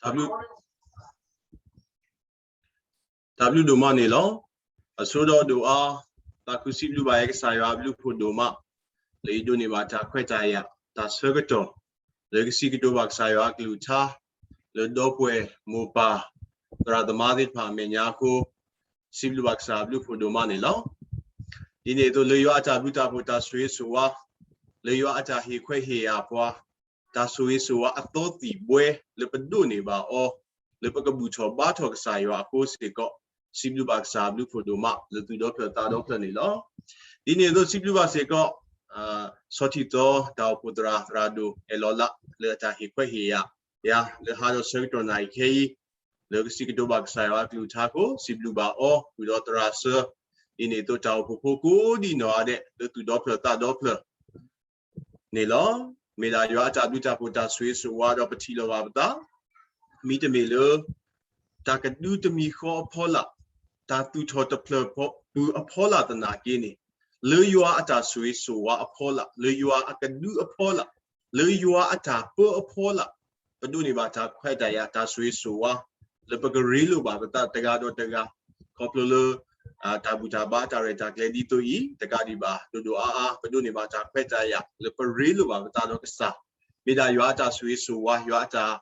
တၢ်ဘျုးဒိၣ်မးန့ၣ်လီၤ. အဆိဒီးဒိၣ်အါ, သးခုစံးဘျုးဘၣ်ယဲကစၢ်ယွၤအဘျုးအဖှိၣ်ဒိၣ်မး, လၢယဒိးန့ၢ်ဘၣ်တၢ်ခွဲးတၢ်ယာ် တၢ်ဆၢကတီၢ် လၢကစံးကတိၤဘၣ်ကစၢ်ယွၤအကလုၢ်ကထါ လၢဒီပုၢ်ဝဲၢ်မိၢ်ပၢ် သရၣ်သမါသ့ၣ်တဖၣ်အမဲာ်ညါအဃိ, စံးဘျုးဘၣ်ကစၢ်အဘျုးအဖှိၣ်ဒိၣ်မးန့ၣ်လီၤ. ဒ်န့ၣ်အသိး လၢယွၤအတၢ်ဘျုးတၢ်ဖှိၣ်တၢ်ဆိၣ်ဂ့ၤဆိၣ်ဝါ, လၢယွၤအတၢ်ဟ့ၣ်ခွဲးဟ့ၣ်ယာ်ပှၤ, တၢ်ဆိၣ်ဂ့ၤဆိၣ်ဝါအသီသံၣ်ဘှဲလၢပဒိးန့ၢ်ဘၣ်အီၤ, လၢပကဘူၣ်ထီၣ်ဘါထီၣ်ကစၢ်ယွၤအဃိစ့ၢ်ကီး, စံးဘျုးဘၣ်ကစၢ်အဘျုးအဖှိၣ်ဒိၣ်မး လၢသူၣ်ဒီဖျၢၣ်သးဒီဖျၢၣ်န့ၣ်လီၤ. ဒ်န့ၣ်အသိးစံးဘျုးဘၣ်စ့ၢ်ကီး ဆီၣ်ထံၣ်သီတၢ်အိၣ်ဖှိၣ်သရၣ် သရၣ်ဒိၣ်အဲၣ်လီၤလး လၢအတၢ်ဟ့ၣ်ခွဲးဟ့ၣ်ယာ်ယၤ လၢဟါဒီးဆၢကတီၢ်နၣ်ရံၣ်ခဲအံၤ, လၢကစံးကတိၤဘၣ်ကစၢ်ယွၤအကလုၢ်ကထါအဃိ, စံးဘျုးဘၣ်အီၤ ဃုာ်ဒီးသရၣ်စၢၤ, ဒ်န့ၣ်အသိးတၢ်အိၣ်ဖှိၣ်ဖိကိးဒံနီၢ်ဂၤဒဲး လၢသူၣ်ဒီဖျၢၣ်သးဒီဖျၢၣ် န့ၣ်လီၤ. မ့ၢ်ဒၣ်ယွၤအတၢ်ဘျုးတၢ်ဖှိၣ်တၢ်ဆိၣ်ဂ့ၤဆိၣ်ဝါဒီးပထံၣ်လိာ်ဘၣ်ပသး, မ့တမ့ၢ်လၢ တၢ်ကဒုတမံၤဃီအဖီလာ်, တၢ်သူၣ်ထီၣ်တဖျၢၣ်ပူၤအဖီလာ်သနာ်က့န့ၣ်, လၢယွၤအတၢ်ဆိၣ်ဂ့ၤဆိၣ်ဝါအဖီလာ်, လၢယွၤအကဒုအဖီလာ်, လၢယွၤအတၢ်ပၢအဖီလာ်, ပဒိးန့ၢ်ဘၣ်တၢ်ခွဲးတၢ်ယာ်တၢ်ဆိၣ်ဂ့ၤဆိၣ်ဝါ, လၢပကရ့လိာ်ဘၣ်ပသးတဂၤဒီးတဂၤ, ခီဖျိလၢ တၢ်ဘူၣ်တၢ်ဘါတၢ်ရဲၣ်တၢ်ကျဲၤဒ်သိးအံၤ တကးဒံးဘၣ် ဒိၣ်ဒိၣ်အါအါ ပဒိးန့ၢ်ဘၣ်တၢ်ခွဲးတၢ်ယာ် လၢပရ့လိာ်ဘၣ်ပသးဒီးကစၢ်, မ့ၢ်ဒၣ်ယွၤအတၢ်ဆိၣ်ဂ့ၤဆိၣ်ဝါ ယွၤအတၢ်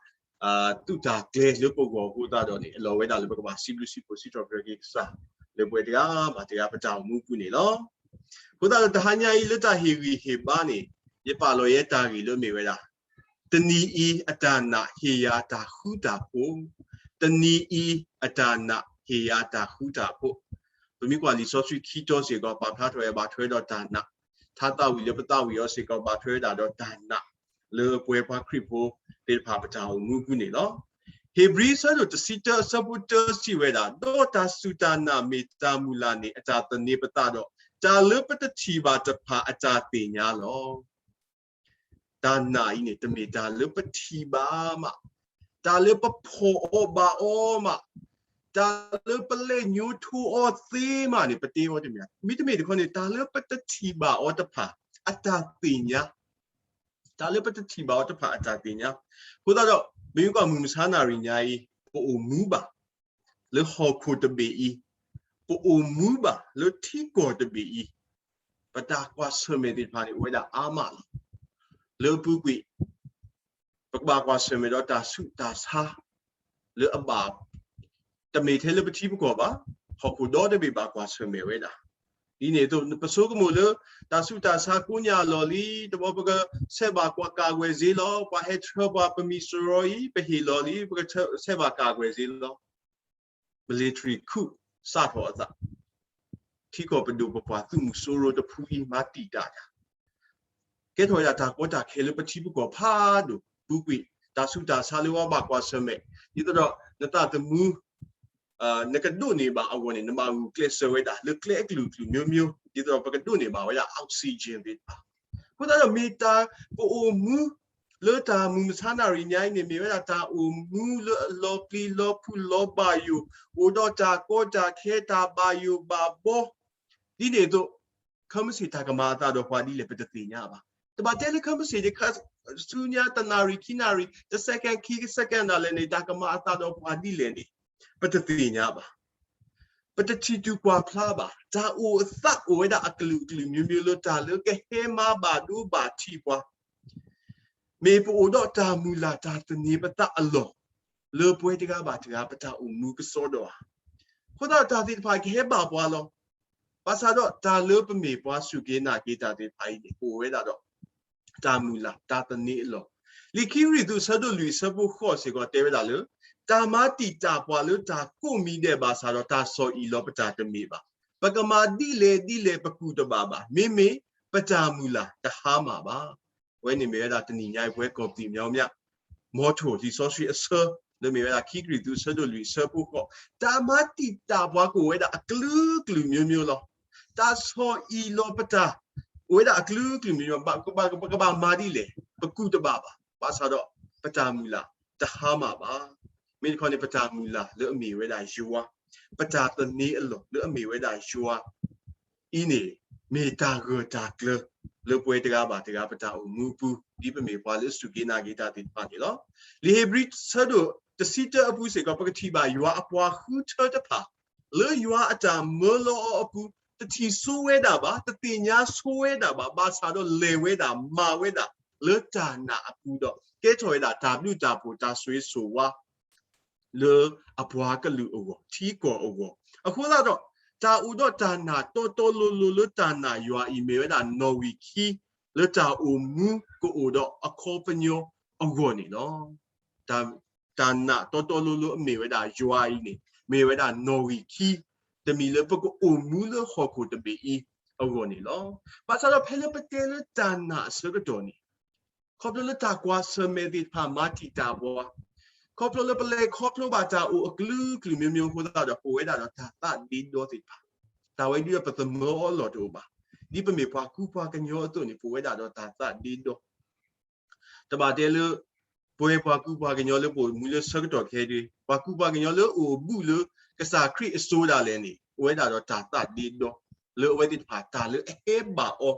သူၣ်တၢ်ကျဲၤလၢပဂီၢ်အဃိသတးဒီးန့ၣ် အလီၢ်ဝဲဒၣ်လၢပကဘၣ်စံးဘျုးစံးဖှိၣ်စံးထီၣ်ပတြၢၤက့ၤကစၢ် လၢပှၤတဂၤဘၣ်တဂၤပတၢ်အိၣ်မူအပူၤန့ၣ်လီၤ. အဃိသတးဒီးတဟါညါအံၤလၢတၢ်ဟ့ၣ်ဂံၢ်ဟ့ၣ်ဘါန့ၣ် ယပာ်လီၤယဲတၢ်ဂ့ၢ်လၢမ့ၢ်ဝဲဒၣ် တနံၤအံၤအတၢ်နာ်ဟ့ၣ်ယၤတၢ်ဃူတၢ်ဖိး, တနံၤအံၤအတၢ်နာ်ဟ့ၣ်ယၤတၢ်ဃူတၢ်ဖိး, ပမ့ၢ်ကွၢ်လံာ်စီဆှံခံတီၤစ့ၢ်ကီး ပာ်ဖျါထီၣ်ဝဲဘၣ်ထွဲဒီးတၢ်နာ်, ထါသးဝံၣ်လၢပသးဝံၣ်အီၤစ့ၢ်ကီး ဘၣ်ထွဲဝဲဒၣ်ဒီးတၢ်နာ်, လၢပဝဲပှၤခရံာ်ဖိသ့ၣ်တဖၣ်ပတၢ်အိၣ်မူအပူၤန့ၣ်လီၤ. ဧ့ၤဘြံၤအဆၢဒိၣ်တဆံတၢအဆၢဖိတၢစံးဝဲဒၣ်, ဒီးတၢ်စူၢ်တၢ်နာ်မ့ၢ်တၢ်မုၢ်လၢ်န့ၣ် အတၢ်သန့ၤပသးဒီး တၢ်လၢပတထံၣ်ဘၣ်တဖၣ်အတၢ်သ့ၣ်ညါလီၤ. တၢ်နာ်အံၤန့ၣ် တမ့ၢ်တၢ်လၢပထံၣ်ဘၣ်မး, တၢ်လၢပဖီၣ်အီၤဘၣ်အီၤမး, တၢ်လၢပလဲၤညိထိအီၤသ့မးန့ၣ် ပတဲအီၤတမ့ၢ်, မ့တမ့ၢ်တခီန့ၣ် တၢ်လၢပတထံၣ်ဘၣ်အီၤတဖၣ် အတၢ်သ့ၣ်ညါ, တၢ်လၢပတထံၣ်ဘၣ်အီၤတဖၣ်အတၢ်သ့ၣ်ညါ, အဃိသတးဒီး မ့ၢ်ယွၤမုၢ်မဆါနၣ်ရံၣ်ညါအံၤ ပအိၣ်မူဘၣ် လၢဟီၣ်ခိၣ်တဘ့ၣ်အံၤ, ပအိၣ်မူဘၣ်လၢထံကီၢ်တဘ့ၣ်အံၤ, ပတၢ်ကွၢ်ဆၢၣ်မဲာ်သ့ၣ်တဖၣ်န့ၣ် အိၣ်ဝဲဒၣ်အါမးလီၤ. လၢအပူၤကွံာ် ပကဘၣ်ကွၢ်ဆၢၣ်မဲာ်ဒီးတၢ်ဆူးတၢ်ဆါ လၢအဘၣ် တမ့ၢ်ထဲလၢပထံပကီၢ်ဘၣ်, ဟီၣ်ခိၣ်ဒီတဘ့ၣ်ဘၣ်ကွၢ်ဆၢၣ်မဲာ်ဝဲဒၣ်. ဒ်န့ၣ်အသိး ပဆိကမိၣ်လၢ တၢ်ဆူးတၢ်ဆါကိညၢ်လီၢ်လံ, တဘျီပကဆဲးဘၣ်ကွၢ်ကၢ်ကွဲၢ်စ့လီၤ, ပှၤဟဲဆှၢပှၤပမံၤစရီအံၤ ပဟ့ၣ်လီၤလံ, ပကဆဲးဘၣ်ကၢ်ကွဲၢ်စ့လီၤ. military coup စးထီၣ်အသး, ထံကီၢ်ပဒိၣ်ပပှၢ်သုးမုၢ်စိရိၤတဖုအံၤ မၤတံာ်တာ်တၢ် ကဲထီၣ်ဝဲဒၣ်တၢ်ကီတၢ်ခဲလၢပထံပကီၢ်ဖးဒိၣ်, ပူၤကွံာ် တၢ်ဆူးတၢ်ဆါလၢပှၤဘၣ်ကွၢ်ဆၢၣ်မဲာ်, ဒ်သိးဒီး နသးသမူ နကဒိးန့ၢ်ဘၣ်အဂီၢ်န့ၣ် နဘၣ်ဂုာ်ကျဲးစၢးဝဲဒၣ် လၢကျဲအကလုာ်ကလုာ်မျိုးမျိုး, ဒ်သိးဒီးပကဒိးန့ၢ်ဘၣ်ဝဲဒၣ် oxygen သ့ၣ်တဖၣ်. အဃိသတးဒီးမ့ၢ်တၢ်ပအိၣ်မူ လၢတၢ်မုၢ်မဆါနၣ်ရံၣ်ညါအံၤန့ၣ် မ့ၢ်ဝဲဒၣ်တၢ်အိၣ်မူလၢအလီၤပျံၤလီၤဖုးလီၤဘၣ်ယိၣ်, အိၣ်ဒီးတၢ်ကီတၢ်ခဲတၢ်ဘၣ်ယိၣ်ဘၣ်ဘီ, ဒ်န့ၣ်အသိး ခဲမုၢ်ဆ့ၣ်တၢ်ကမၤအသးဒီးပှၤဒ်လဲၣ် ပတသ့ၣ်ညါဘၣ်. တဘၣ်တဲလၢခဲမုၢ်ဆ့ၣ်တခါ ဆူညါတနၣ်ရံၣ်ခံနၣ်ရံၣ် တ second ခံ second ဒၣ်လဲာ်န့ၣ် တၢ်ကမၤအသးဒီးပှၤဒ်လဲၣ်န့ၣ် ပတသ့ၣ်ညါဘၣ်. ပတထံၣ်တူၢ်ကွၢ်ဖျါဘၣ်. တၢ်အိၣ်အသးအိၣ်ဝဲဒၣ်အကလုာ်ကလုာ်မျိုးမျိုးလၢတၢ်လၢကဟဲမၤဘၣ်ဒိဘၣ်ထံးပှၤ မ့ၢ်ပအိၣ်ဒီးတၢ်မုၢ်လၢ်တၢ်သန့ၤပသးအလီၢ် လၢပဝဲတဂၤဘၣ်တဂၤ ပတၢ်အိၣ်မူကစီဒီဧါ. အဃိသတးဒီးတၢ်သ့ၣ်တဖၣ်ကဟဲဘၣ်ပှၤလီၤ. ဘၣ်ဆၣ်ဒီးတၢ်လၢပမ့ၢ်ပှၤစူၢ်က့ၤနာ်က့ၤတၢ်သ့ၣ်တဖၣ်အံၤန့ၣ် အိၣ်ဝဲဒၣ်ဒီး တၢ်မုၢ်လၢ်တၢ်သန့ၤအလီၢ်. လံာ်ခံကရံၣ်သူးအဆၢဒိၣ်လွံၢ်အဆၢဖိဃိးစ့ၢ်ကီးတဲဝဲဒၣ်လၢ တၢ်မၤတံာ်တာ်ပှၤလၢတၢ်ကိးမံၤဒဲးဘၣ်ဆၣ်ဒီး တၢ်ဆီၣ်အံၣ်လီၤပတၢ်တမ့ၢ်ဘၣ်. ပကမၤဒ်လဲၣ်ဒ်လဲၣ်ပကူၣ်တဘၣ်ဘၣ်. မ့မ့ၢ်ပတၢ်မုၢ်လၢ်တဟါမၢ်ဘၣ်. အဝဲန့ၣ်မ့ၢ်ဝဲဒၣ်တနံၤညါအံၤပဝဲကီၢ်ပသံၣ်မညီမညီ မ်ထိၣ်လံာ်စီဆှံအဆၢ လၢမ့ၢ်ဝဲဒၣ်ခံကရံၣ်သူးအဆၢဒိၣ်လွံၢ်အဆၢဖိဃိး, တၢ်မၤတံာ်တာ်ပှၤကအိၣ်ဝဲဒၣ်အကလုာ်ကလုာ်မျိုးမျိုးလီၤ. တၢ်ဆီၣ်အံၣ်လီၤပတၢ် အိၣ်ဝဲဒၣ်အကလုာ်ကလုာ်မျိုးမျိုး, ပကဘၣ်မၤဒ်လဲၣ် ပကူၣ်တဘၣ်ဘၣ်. ဘၣ်ဆၣ်ဒီး ပတၢ်မုၢ်လၢ်တဟါမၢ်ဘၣ်. မ့ၢ်တခီန့ၣ် ပတၢ်မုၢ်လၢ်လၢအမ့ၢ်ဝဲဒၣ်ယွၤ, ပတၢ်သန့ၤအလီၢ်လၢအမ့ၢ်ဝဲဒၣ်ယွၤ အံၤန့ၣ် မ့ၢ်တၢ်ဂၢၢ်တၢ်ကျၢၤ လၢပဝဲတဂၤဘၣ်တဂၤပတၢ်အိၣ်မူအပူၤ ဒ်ပမ့ၢ်ပှၤလၢအစူၢ်က့ၤနာ်က့ၤတၢ်သ့ၣ်တဖၣ်န့ၣ်လီၤ. လံာ်ဧ့ၤဘြံၤဆၢဒိၣ် တဆံတၢအပူၤစ့ၢ်ကီး ပကထံၣ်ဘၣ်ယွၤအပှၤဃုထၢတဖၣ် လၢယွၤအတၢ်မၢလီၤအီၤအပူၤ တထံၣ်ဆိဝဲဒၣ်ဘၣ်, တသ့ၣ်ညါဆိဝဲဒၣ်ဘၣ်, ဘၣ်ဆၣ်ဒီးလဲၤဝဲဒၣ် မၤဝဲဒၣ် လၢတၢ်နာ်အပူၤဒီး ကဲထီၣ်ဝဲဒၣ်တၢ်ဘျုးတၢ်ဖှိၣ်တၢ်ဆိၣ်ဂ့ၤဆိၣ်ဝါ လၢအပှၤကလုာ်အဂီၢ် ထံကီၢ်အဂီၢ်, အဃိသတးဒီး တၢ်အိၣ်ဒီးတၢ်နာ်တီတီလိၤလိၤလၢတၢ်နာ်ယွၤအံၤ မ့ၢ်ဝဲဒၣ်နီၣ်ဂံၢ်ခံ လၢတၢ်အိၣ်မူကအိၣ်ဒီးအခီပညီအဂီၢ်န့ၣ်လီၤ. တၢ် တၢ်နာ်တီတီလိၤလိၤအမ့ၢ်ဝဲဒၣ်ယွၤအံၤန့ၣ် မ့ၢ်ဝဲဒၣ်နီၣ်ဂံၢ်ခံ တမံၤလၢပကအိၣ်မူလၢဟီၣ်ခိၣ်တဘ့ၣ်အံၤအဂီၢ်န့ၣ်လီၤ. ဘၣ်ဆၣ်ဒီးဖဲလၢပတဲလၢတၢ်နာ်အဆၢကတီၢ်န့ၣ် ခီဖျိလၢတၢ်ကွၢ်ဆၢၣ်မဲာ်သ့ၣ်တဖၣ်မၤတံာ်တာ်ပှၤ, ခီဖျိလၢပလဲၤခီဖျိဘၣ်တၢ်အိၣ်အကလုာ်ကလုာ်မျိုးမျိုးအဃိသတးဒီး ပအိၣ်ဝဲဒၣ်ဒီးတၢ်သးဒ့ဒီသ့ၣ်တဖၣ်, တၢ်ဝဲဒၣ်ပသးမၢအီၤလီၢ်တအိၣ်ဘၣ်. ဒ်ပမ့ၢ်ပှၤကူပှၤကညီအသိးန့ၣ် ပအိၣ်ဝဲဒၣ်ဒီးတၢ်သးဒ့ဒီ တဘၣ်တဲလၢ ပဝဲပှၤကူပှၤကညီလၢပအိၣ်မူလၢဆၢကတီၢ်ခဲအံၤ, ပှၤကူပှၤကညီလၢအိၣ်ဘူးလၢကစၢ်ခရံာ်အစိၤဒၣ်လဲာ်န့ၣ် အိၣ်ဝဲဒၣ်ဒီးတၢ်သးဒ့ဒီ လၢအဝဲသ့ၣ်တဖၣ် တၢ်လၢအဟဲဘၣ်အီၤ,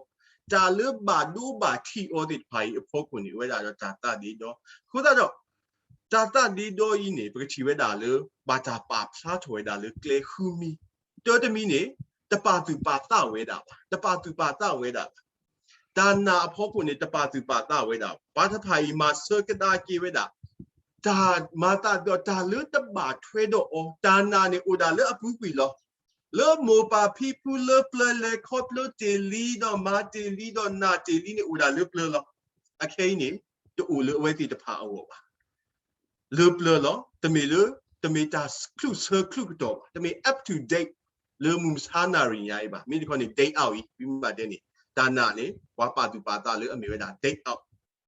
တၢ်လၢဘၣ်ဒိဘၣ်ထံးအီၤသ့ၣ်တဖၣ်အံၤအဖီခိၣ်န့ၣ် အိၣ်ဝဲဒၣ်ဒီးတၢ်သးဒ့ဒီ. အဃိသတးဒီး တၢ်သးဒ့ဒီအံၤန့ၣ် ပကထံၣ်ဝဲဒၣ်လၢ ဘၣ်တၢ်ပာ်ဖျါထီၣ်ဝဲဒၣ်လၢကျဲဃုမံၤ, တၢတမံၤန့ၣ် တပာ်သူၣ်ပာ်သးဝဲဒၣ်ဘၣ်, တပာ်သူၣ်ပာ်သးဝဲဒၣ်ဘၣ်. တၢ်နာ်အဖီခိၣ်န့ၣ် တပာ်သူၣ်ပာ်သးဝဲဒၣ်, ပှၤတဖၣ်အံၤမၤဆၢကဒါက့ၤဝဲဒၣ် တၢ်မၤသးဒီးတၢ်လၢတဘၣ်ထွဲဒီးအီၤ, တၢ်နာ်န့ၣ်အိၣ်ဒၣ်လၢအပူၤကွံာ်လီၤ. လၢမိၢ်ပၢ်ဖံဖုလၢပျၢၤလဲၤခီဖျိတ့ၢ်လံဒီးမၤတ့ၢ်လံဒီးနာ်တ့ၢ်လံန့ၣ် အိၣ်ဒၣ်လၢပျၢၤလီၤ. အခဲအံၤန့ၣ် တအိၣ်လၢအဝဲသ့ၣ်တဖၣ်အဂီၢ်ဘၣ်. လၢပျၢၤလီၤ, တမ့ၢ်လၢ တမ့ၢ်တၢ်ချုးဆၢချုးကတီၢ်ဘၣ်, တမ့ၢ် up to date လၢမုၢ်မဆါနၣ်ရံၣ်ညါအံၤဘၣ်. မ့ၢ်တခီန့ၣ် date out အံၤ, ဝံမးတဲန့ၣ် တၢ်နာ်န့ၣ် ပှၤပာ်သူၣ်ပာ်သးလၢအမ့ၢ်ဝဲဒၣ် date out.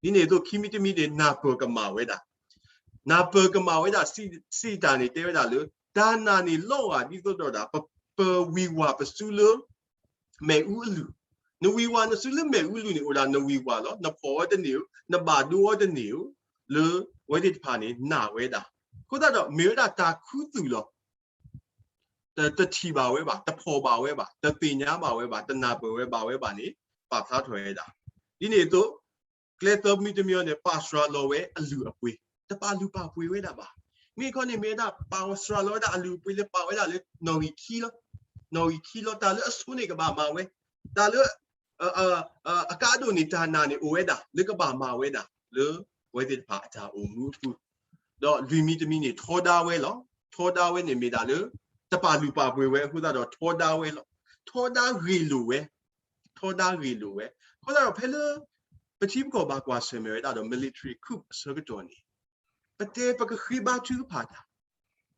ဒ်န့ၣ်အသိး ခံမံၤတမံၤန့ၣ် နၢ်ပၢၢ်ကမၣ်ဝဲဒၣ်, နၢ်ပၢၢ်ကမၣ်ဝဲဒၣ်, စံးတၢ်န့ၣ်တဲဝဲဒၣ်လၢ တၢ်နာ်န့ၣ်လီၤဂာ်ဒ်သိးဒီးဒၣ် ပ ပဝံၢ်ဝၢ်ပစုလၢ မ့ၣ်အူအလုၢ်, နဝံၢ်ဝၢ်နစုလၢမ့ၣ်အူလုၢ်န့ၣ် အိၣ်ဒၣ်နဝံၢ်ဝၢ်လီၤ. နဖီၣ်အီၤတန့ၢ်ဧိၤ, နဘၣ်ဒိအီၤတန့ၢ်ဧိၤ, လၢအဝဲသ့ၣ်တဖၣ်န့ၣ် နာ်ဝဲဒၣ်. အဃိသတးဒီး မ့ၢ်ဝဲဒၣ်တၢ်ခူသူၣ်လီၤ. တ တထံၣ်ဘၣ်ဝဲဘၣ်, တဖီၣ်ဘၣ်ဝဲဘၣ်, တသ့ၣ်ညါဘၣ်ဝဲဘၣ်, တနၢ်ပၢၢ်ဝဲဘၣ်ဝဲဘၣ်န့ၣ် ပာ်ဖျါထီၣ်ဝဲဒၣ်. ဒ်န့ၣ်အသိး ကျဲသၢမံၤတမံၤန့ၣ် ပာ်စှၤလီၤဝဲအလုၢ်အပှ့ၤ, တပာ်လုၢ်ပာ်ပှ့ၤဝဲဒၣ်ဘၣ်. မ့ၢ်တခီန့ၣ် မ့ၢ်ဝဲဒၣ်ပာ်စှၤလီၤဝဲဒၣ်အလုၢ်အပှ့ၤလၢပာ်ဝဲဒၣ်လၢနီၣ်ဂံၢ်ခံလီၤ. နီၣ်ဂံၢ်ခံလီၤ. တၢ်လၢအဆိန့ၣ်ကဘၣ်မၤဝဲ, တၢ်လၢ အ အ အ အကါဒိၣ်န့ၣ် တၢ်နာ်န့ၣ်အိၣ်ဝဲဒၣ် လၢကဘၣ်မၤဝဲဒၣ် လၢအဝဲသ့ၣ်တဖၣ်အတၢ်အိၣ်မူအပူၤ, ဒီးလွံၢ်မံၤတမံၤန့ၣ် ထီဒါဝဲလီၤ. ထီဒါဝဲန့ၣ်မ့ၢ်ဒၣ်လၢ တပာ်လုၢ်ပာ်ပှ့ၤဝဲအဃိသတးဒီး ထီဒါဝဲလီၤ. ထီဒါဂ့ၢ်လိာ်ဝဲ, ထီဒါဂ့ၢ်လိာ်ဝဲ. အဃိသတးဒီးဖဲလၢ ပထံပကီၢ်ဘၣ်ကွၢ်ဆၢၣ်မဲာ်ဝဲဒၣ်ဒီး military coup အဆၢကတီၢ်န့ၣ် ပတဲပကဃ့ဘါထုကဖၣ်တၢ်,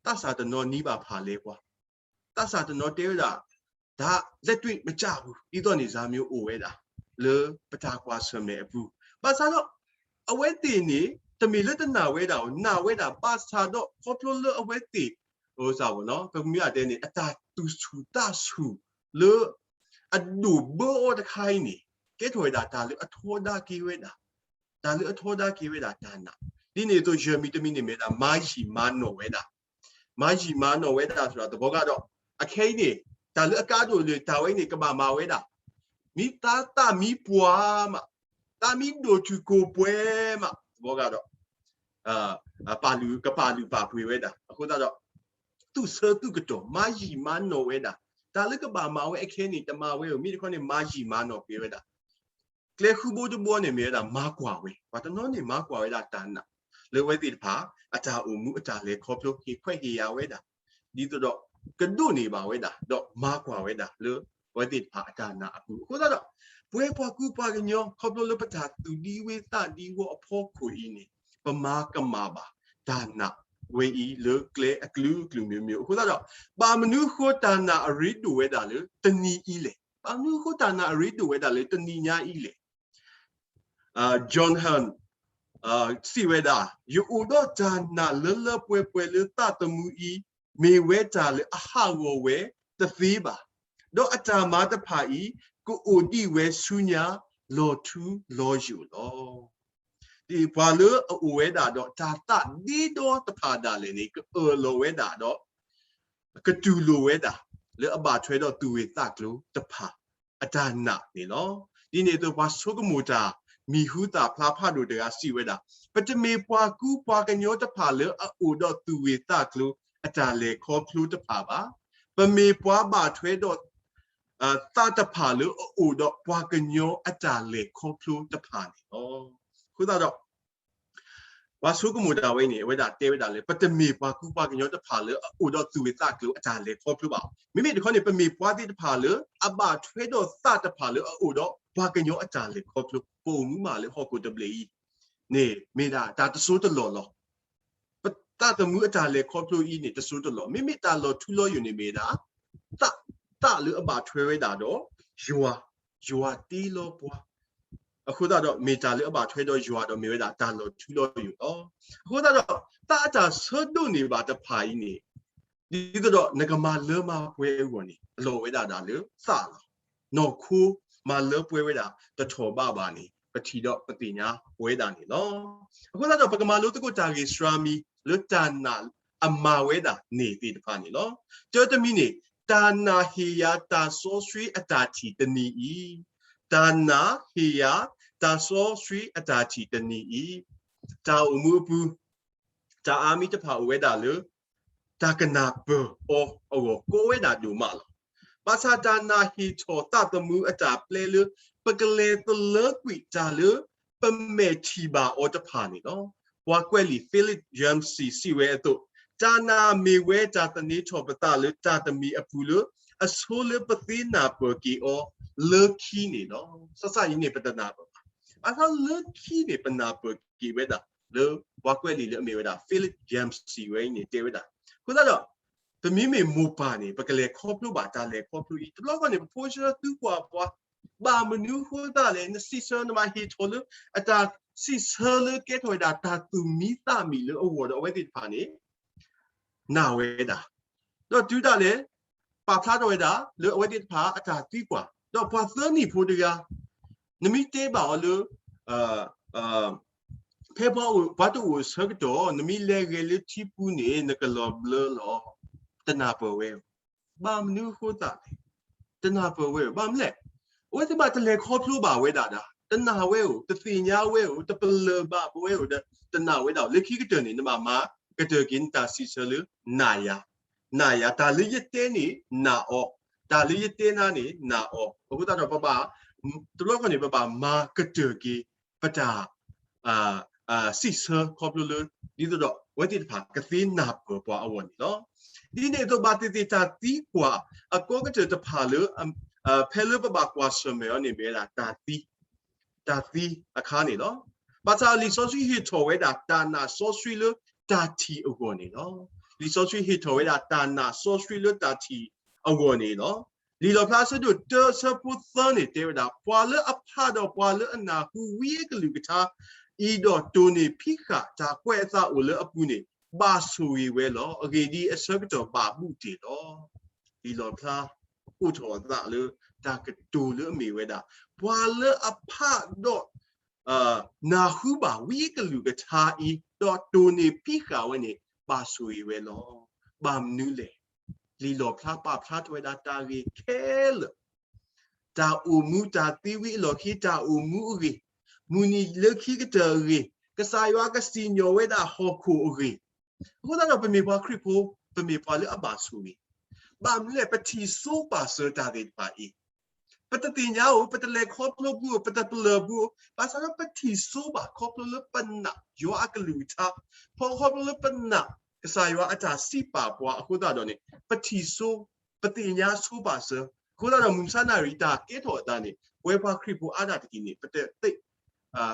သးစၢ်တနီၤနံၤဘၣ်ဖးလဲၤပှၤ သးစၢ်တနီၤတဲဝဲဒၣ် ဒါလက်တွေ့မကျဘူး ဒ်သိးန့ၣ် ဇာမျိုးအိၣ်ဝဲဒၣ် လၢပတၢ်ကွၢ်ဆၢၣ်မဲာ်အပူၤ. ဘၣ်ဆၣ်ဒီး အဝဲသ့ၣ်န့ၣ် တမ့ၢ်လၢတနာ်ဝဲဒၣ်, နာ်ဝဲဒၣ် ဘၣ်ဆၣ်ဒီးခီဖျိလၢအဝဲသ့ၣ် ပမ့ၢ်တဲန့ၣ် အတၢ်သူၣ်ဆူၣ်သးဆူၣ်လၢ အဒိၣ်ဘၢအီၤတခါအံၤန့ၣ် ကဲထီၣ်ဝဲဒၣ်တၢ်လၢအထီဒါက့ၤဝဲဒၣ်, တၢ်လၢအထီဒါက့ၤဝဲဒၣ်တၢ်နာ်. ဒ်န့ၣ်အသိး ယဲၢ်မံၤတမံၤန့ၣ်မ့ၢ်ဒၣ် မၤယံာ်မၤနီၢ်ဝဲဒၣ် မၤယံာ်မၤနီၢ်ဝဲဒၣ်သတး သဘီကဒီး အခဲအံၤန့ၣ် တၢ်လၢအကါဒိၣ်လၢတၢ်ဝဲအံၤန့ၣ် ကဘၣ်မၤဝဲဒၣ် မ့ၢ်သးသးမံပှၢ်မး, သးမံဒိၣ်ထူၣ်ကိၢ်ပှဲၤမး သဘီကဒီး ပာ်လုၢ် ကပာ်လုၢ်ပာ်ပှ့ၤဝဲဒၣ်. အဃိသတးဒီး သူၣ်ဆၢသူၣ်ကတီၢ် မၤယံာ်မၤနီၢ်ဝဲဒၣ်, တၢ်လၢကဘၣ်မၤဝဲအခဲအံၤန့ၣ် တမၤဝဲဧိၤ, မ့ၢ်တခီန့ၣ် မၤယံာ်မၤနီၢ်က့ၤဝဲဒၣ်. ကျဲဃုဘိတဘိန့ၣ်မ့ၢ်ဝဲဒၣ် မၤကွၢ်ဝဲ, ပှၤတနီၤန့ၣ် မၤကွၢ်ဝဲဒၣ်တၢ်နာ် လၢအဝဲသ့ၣ်တဖၣ် အတၢ်အိၣ်မူအတၢ်လဲၤခီဖျိ ဟ့ၣ်ခွဲးဟ့ၣ်ယာ်ဝဲဒၣ် ဒ်သိးဒီး ကဒိးန့ၢ်ဘၣ်ဝဲဒၣ် ဒီးမၤကွၢ်ဝဲဒၣ်လၢအဝဲသ့ၣ်တဖၣ်အတၢ်နာ်အပူၤ. အဃိသတးဒီး ပဝဲပှၤကူပှၤကညီ ခီဖျိလၢပတၢ်သူၣ်ဒံဝဲသးဒံဝဲအဖီခိၣ်အံၤန့ၣ် ပမၤကမၣ်ဘၣ် တၢ်နာ်ဝဲအံၤလၢကျဲအကလုာ်ကလုာ်မျိုးမျိုး. အဃိသတးဒီး ဘၣ်မနုၤအဃိတၢ်နာ်အရ့ဒိၣ်ဝဲဒၣ်လၢတနံၤအံၤလဲၣ်, ဘၣ်မနုၤအဃိတၢ်နာ်အရ့ဒိၣ်ဝဲဒၣ်လၢတနံၤညါအံၤလဲၣ်. John Hunt စံးဝဲဒၣ်, ယအိၣ်ဒီးတၢ်နာ်လၢလၢပှဲၤပှဲၤလၢသးသမူအံၤ မ့ၢ်ဝဲတၢ်လၢအဟးဂီၤဝဲတသ့ဘၣ်, ဒီးအတၢ်မၤတဖၣ်အံၤ ကအိၣ်ဒံးဝဲဆူညါလီၤထူလီၤယိာ်လီၤ. ဒ်ပှၤလၢအအိၣ်ဝဲဒၣ်ဒီးတၢ်သးဒ့ဒီတဖၣ်ဒၣ်လဲာ်န့ၣ် ကအၢၣ်လီၤဝဲဒၣ်ဒီး ကတူၢ်လိာ်ဝဲဒၣ် လၢအဘၣ်ထွဲဒီးသူၣ်ဂ့ၢ်သးကျိၤတဖၣ် အတၢ်နာ်န့ၣ်လီၤ. ဒ်န့ၣ်အသိး ပှၤဆိကမိၣ်တၢ် မံၤဟူသၣ်ဖျါဖးဒိၣ်တဂၤစံးဝဲဒၣ်, ပတမ့ၢ်ပှၤကူပှၤကညီတဖၣ်လၢအအိၣ်ဒီးသူၣ်ဝ့ၢ်သးကျိၤအတၢ်လဲၤခီဖျိတဖၣ်ဘၣ်. ပမ့ၢ်ပှၤဘၣ်ထွဲဒီး သးတဖၣ်လၢအအိၣ်ဒီးပှၤကညီအတၢ်လဲၤခီဖျိတဖၣ်န့ၣ်လီၤ. အဃိသတးဒီး ပှၤဆိကမိၣ်တၢ်ဝဲအံၤန့ၣ် အဝဲဒၣ်တဲဝဲဒၣ်လၢ ပတမ့ၢ်ပှၤကူပှၤကညီတဖၣ်လၢအအိၣ်ဒီးသူၣ်ဝ့ၢ်သးကျိၤအတၢ်လဲၤခီဖျိဘၣ်. မ့မ့ၢ်တခီန့ၣ် ပမ့ၢ်ပှၤသ့ၣ်တဖၣ်လၢအဘၣ်ထွဲဒီးသးတဖၣ်လၢအအိၣ်ဒီးပှၤကညီအတၢ်လဲၤခီဖျိ, ပအိၣ်မူမးလၢဟီၣ်ခိၣ်တဘ့ၣ်အံၤန့ၣ် မ့ၢ်ဒၣ်တၢ်တစိၢ်တလီၢ်လီၤ. ပသးသမူအတၢ်လဲၤခီဖျိအံၤန့ၣ် တစိၢ်တလီၢ်, မ့မ့ၢ်တၢ်လီၤထူလီၤယိာ်န့ၣ်မ့ၢ်ဒၣ် သး, သးလၢအဘၣ်ထွဲဝဲဒၣ်ဒီးယွၤ, ယွၤတ့လီၤပှၤ. အဃိသတးဒီး မ့ၢ်တၢ်လၢအဘၣ်ထွဲဒီးယွၤဒီး မ့ၢ်ဝဲဒၣ်တၢ်လီၤထူလီၤယိာ်လီၤ. အဃိသတးဒီး သးအတၢ်ဆၢဒိးန့ၢ်ဘၣ်တဖၣ်အံၤန့ၣ် ဒ်သိးဒီးနကမၤလၢမၤပှဲၤအဂီၢ်န့ၣ် အလီၢ်ဝဲဒၣ်ဒၣ်လၢသးလီၤ. နီၢ်ခိမၤလၢပှဲၤဝဲဒၣ်တထီၣ်ဘးဘၣ်န့ၣ် ပထံၣ်ဒီးပသ့ၣ်ညါဝဲဒၣ်န့ၣ်လီၤ. အဃိသတးဒီး ပကမၤလိသကိးတၢ်ဂ့ၢ်စှၤမံၤလၢတၢ်နာ်အမၤဝဲဒၣ်န့ၣ်သ့ၣ်တဖၣ်န့ၣ်လီၤ. တၢတမံၤန့ၣ် တၢ်နာ်ဟ့ၣ်ယၤတၢ်စီဆှံအတၢ်ထံၣ်တနံၤအံၤ, တၢ်နာ်ဟ့ၣ်ယၤတၢ်စီဆှံအတၢ်ထံၣ်တနံၤအံၤ, တၢ်အိၣ်မူအပူၤ တၢ်အါမံၤတဖၣ်အိၣ်ဝဲဒၣ်လၢ တၢ်ကနၢ်ပၢၢ်အီၤအဂီၢ် ကီဝဲဒၣ်ဒိၣ်မးလီၤ. ဘၣ်ဆၣ်တၢ်နာ်ဟ့ၣ်ထီၣ်သးသမူအတၢ်ပျဲလၢ ပကလဲၤသလၢကွံာ်တၢ်လၢ ပမဲာ်ထံၣ်ဘၣ်အီၤတဖၣ်န့ၣ်လီၤ. ပှၤကွဲးလံာ် Philip Yancey စံးဝဲအသိး, တၢ်နာ်မ့ၢ်ဝဲတၢ်သန့ၤထီၣ်ပသးလၢတၢ်တမံၤအပူၤလၢ အဆိလၢပသ့နၢ်ပၢၢ်က့ၤအီၤလၢခံန့ၣ်လီၤ. စစအံၤန့ၣ် ပတနၢ်ပၢၢ်ဘၣ်. ဘၣ်ဆၣ်လၢခံန့ၣ် ပနၢ်ပၢၢ်က့ၤဝဲဒၣ် လၢပှၤကွဲးလံာ်လၢအမ့ၢ်ဝဲဒၣ် Philip Yancey ဝဲအံၤန့ၣ် တဲဝဲဒၣ်. အဃိသတးဒီး ပမ့မ့ၢ်မိၢ်ပၢ်န့ၣ် ပကလဲၤခီဖျိဘၣ်တၢ်လဲၤခီဖျိအံၤ တဘျီဃီန့ၣ် ပဖိဆၢသုကွၢ်ပှၤ ဘၣ်မနုၤအဃိသတးလဲၣ် နစံးဆၢနမၤဟ့ၣ်ထီၣ်လၢ အတၢ်စံးဆၢလၢကဲထီၣ်ဝဲဒၣ်တၢ်သူၣ်မံသးမံၤလၢအဂီၢ်ဒီးအဝဲသ့ၣ်တဖၣ်န့ၣ် နာ်ဝဲဒၣ်, ဒီးတုၤဒၣ်လဲာ် ပာ်ဖျါထီၣ်ဝဲဒၣ် လၢအဝဲသ့ၣ်တဖၣ်အတၢ်သံကွၢ်, ဒီးပှၤသၢနံၣ်ဖိတဂၤ နမ့ၢ်တဲဘၣ်အီၤလၢ ဖဲပှၤတအိၣ်အဆၢကတီၢ် နမ့ၢ်လဲၤဂဲၤလၢထံပူၤန့ၣ် နကလီၤဘျၢလီၤ. တနၢ်ပၢၢ်ဝဲဧၢ, ဘၣ်မနုၤအဃိသတးလဲၣ်, တနၢ်ပၢၢ်ဝဲဧၢ, ဘၣ်မနုၤလဲၣ်, အဝဲသ့ၣ်ဘၣ်တလဲၤခီဖျိဘၣ်ဝဲဒၣ်ဒၣ်, တနာ်ဝဲဧိၤ, တသ့ၣ်ညါဝဲဧိၤ, တပလၢၢ်ဘၣ်ဝဲဧိၤဒီး တနာ်ဝဲဒၣ်, လၢခံကတၢၢ်န့ၣ် နဘၣ်မၤကတၢၢ်က့ၤနတၢ်စံးဆၢလၢ နာ်ယၤ, နာ်ယၤ, တၢ်လၢယတဲန့ၣ် နာ်အီၤ, တၢ်လၢယတဲနၤန့ၣ် နာ်အီၤ, အဃိသတးဒီးပဘၣ်, တဘျီခီန့ၣ် ပဘၣ်မၤကတၢၢ်က့ၤ ပတၢ် စံးဆၢခီဖျိလၢ ဒ်သိးဒီးအဝဲသ့ၣ်တဖၣ်ကသ့နၢ်ပၢၢ်ပှၤအဂီၢ်န့ၣ်လီၤ. ဒ်န့ၣ်အသိးဘၣ်သ့ၣ်သ့ၣ်တၢ်သံကွၢ်အကီကတၢၢ်တဖၣ်လၢ ဖဲလၢပဘၣ်ကွၢ်ဆၢၣ်မဲာ်အီၤန့ၣ်မ့ၢ်ဝဲဒၣ်တၢ်သံ, တၢ်သံအခါန့ၣ်လီၤ. ဘၣ်ဆၣ်လံာ်စီဆှံဟ့ၣ်ထီၣ်ဝဲဒၣ်တၢ်နာ်စီဆှံလၢတၢ်ထံၣ်အဂီၢ်န့ၣ်လီၤ. လံာ်စီဆှံဟ့ၣ်ထီၣ်ဝဲဒၣ်တၢ်နာ်စီဆှံလၢတၢ်ထံၣ်အဂီၢ်န့ၣ်လီၤ. လံာ်လီၣ်ဖျါအဆၢဒိၣ်တၢအဆၢဖိသၢန့ၣ်တဲဝဲဒၣ်, ပှၤလၢအဖးဒီးပှၤလၢအနၢ်ဟူဝံအကလုၢ်ကထါအံၤဒီးတိၢ်န့ၢ်ဖံးဃာ်တၢ်ကွဲးအသးအိၣ်လၢအပူၤန့ၣ် ဘၣ်ဆိၣ်ဂ့ၤဝဲလီၤ. အဂ့ၢ်ဒ်အံၤ, အဆၢကတီၢ်ဘၣ်ဘူးတ့ၢ်လီၤ. လံာ်လီၣ်ဖျါအိးထီၣ်အသးလၢတၢ်ကတိၤလၢအမ့ၢ်ဝဲဒၣ်, ပှၤလၢအဖးဒီး နၢ်ဟူဘၣ်ဝံအကလုၢ်ကထါအံၤ ဒီးတိၢ်န့ၢ်ဖံးဃာ်ဝဲန့ၣ် ဘၣ်ဆိၣ်ဂ့ၤဝဲလီၤ. ဘၣ်မနုၤလဲၣ်. လံာ်လီၣ်ဖျါပာ်ဖျါထီၣ်ဝဲဒၣ်တၢ်ဂ့ၢ်ခဲလၢာ်, တၢ်အိၣ်မူတၢ်သံဝံအလီၢ်ခံ တၢ်အိၣ်မူအဂ့ၢ်, မုၢ်နံၤလၢခံကတၢၢ်အဂ့ၢ်, ကစၢ်ယွၤကစံၣ်ညီၣ်ဝဲဒၣ်ဟီၣ်ခိၣ်အဂ့ၢ်, အဃိသတးဒီးပမ့ၢ်ပှၤခရံာ်ဖိ, ပမ့ၢ်ပှၤလၢအဘၣ်ဆိၣ်ဂ့ၤ, ဘၣ်မနုၤလဲၣ် ပထံၣ်စိပာ်စၢၤတၢ်သ့ၣ်တဖၣ်အံၤ, ပတသ့ၣ်ညါဧိၤ, ပတလဲၤခီဖျိဘူးဧိၤ, ပတပလၢၢ်ဘူးဧိၤ, ဘၣ်ဆၣ်ဒီးပထံၣ်စိဘၣ်ခီဖျိလၢပနာ်ယွၤအကလုၢ်ကထါ, ခီဖျိလၢပနာ်ကစၢ်ယွၤအတၢ်စံးပာ်ပှၤအဃိသတးဒီးန့ၣ် ပထံၣ်စိ, ပသ့ၣ်ညါစိပာ်စၢၤ, အဃိသတးဒီးမုၢ်မဆါနၣ်ရံၣ်တၢ်ကဲထီၣ်အသးန့ၣ် ပဝဲပှၤခရံာ်ဖိအါဒၣ်တက့ၢ်န့ၣ် ပတသ့ၣ်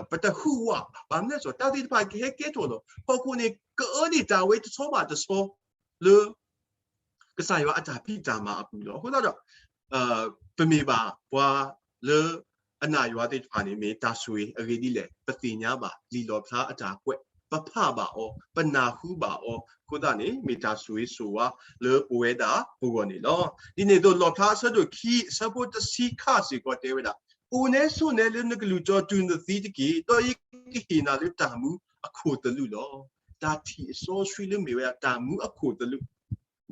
ပတဟူးဝးဘၣ်. ဘၣ်မနုၤလဲၣ်, တၢ်သ့ၣ်တဖၣ်ကဟဲကဲထီၣ်လီၤ. ဟီၣ်ခိၣ်န့ၣ် ကအၢဒံးတၢ်ဝဲတဆီဘၣ်တဆီ လၢကစၢ်ယွၤအတၢ်ဖံးတၢ်မၤအပူၤလီၤ. အဃိသတးဒီး ပမ့ၢ်ဘၣ်ပှၤလၢအနာ်ယွၤသ့ၣ်တဖၣ်န့ၣ် မ့ၢ်တၢ်ဆိၣ်ဂ့ၤအဂ့ၢ်ဒ်လဲၣ်, ပသ့ၣ်ညါဘၣ်လံာ်လီၣ်ဖျါအတၢ်ကွဲး, ပဖးဘၣ်အီၤ, ပနၢ်ဟူဘၣ်အီၤအဃိသတးန့ၣ် မ့ၢ်တၢ်ဆိၣ်ဂ့ၤဆိၣ်ဝါလၢပဝဲဒၣ်ပဂီၢ်န့ၣ်လီၤ. ဒ်န့ၣ်အသိး လီၣ်ဖျါအဆၢဒိၣ်ခံ အဆၢဖိတဆံခါစ့ၢ်ကီးတဲဝဲဒၣ်, အိၣ်နဲဆိးနဲလၢနကလုၢ်ကီၢ်တူၢ်နသံတက့ၢ်, ဒီးယကဟ့ၣ်နၤလၢတၢ်မူအခိၣ်သလုးလီၤ. တၢ်ထံၣ်အစီဆှံလၢမ့ၢ်ဝဲဒၣ်တၢ်မူအခိၣ်သလုး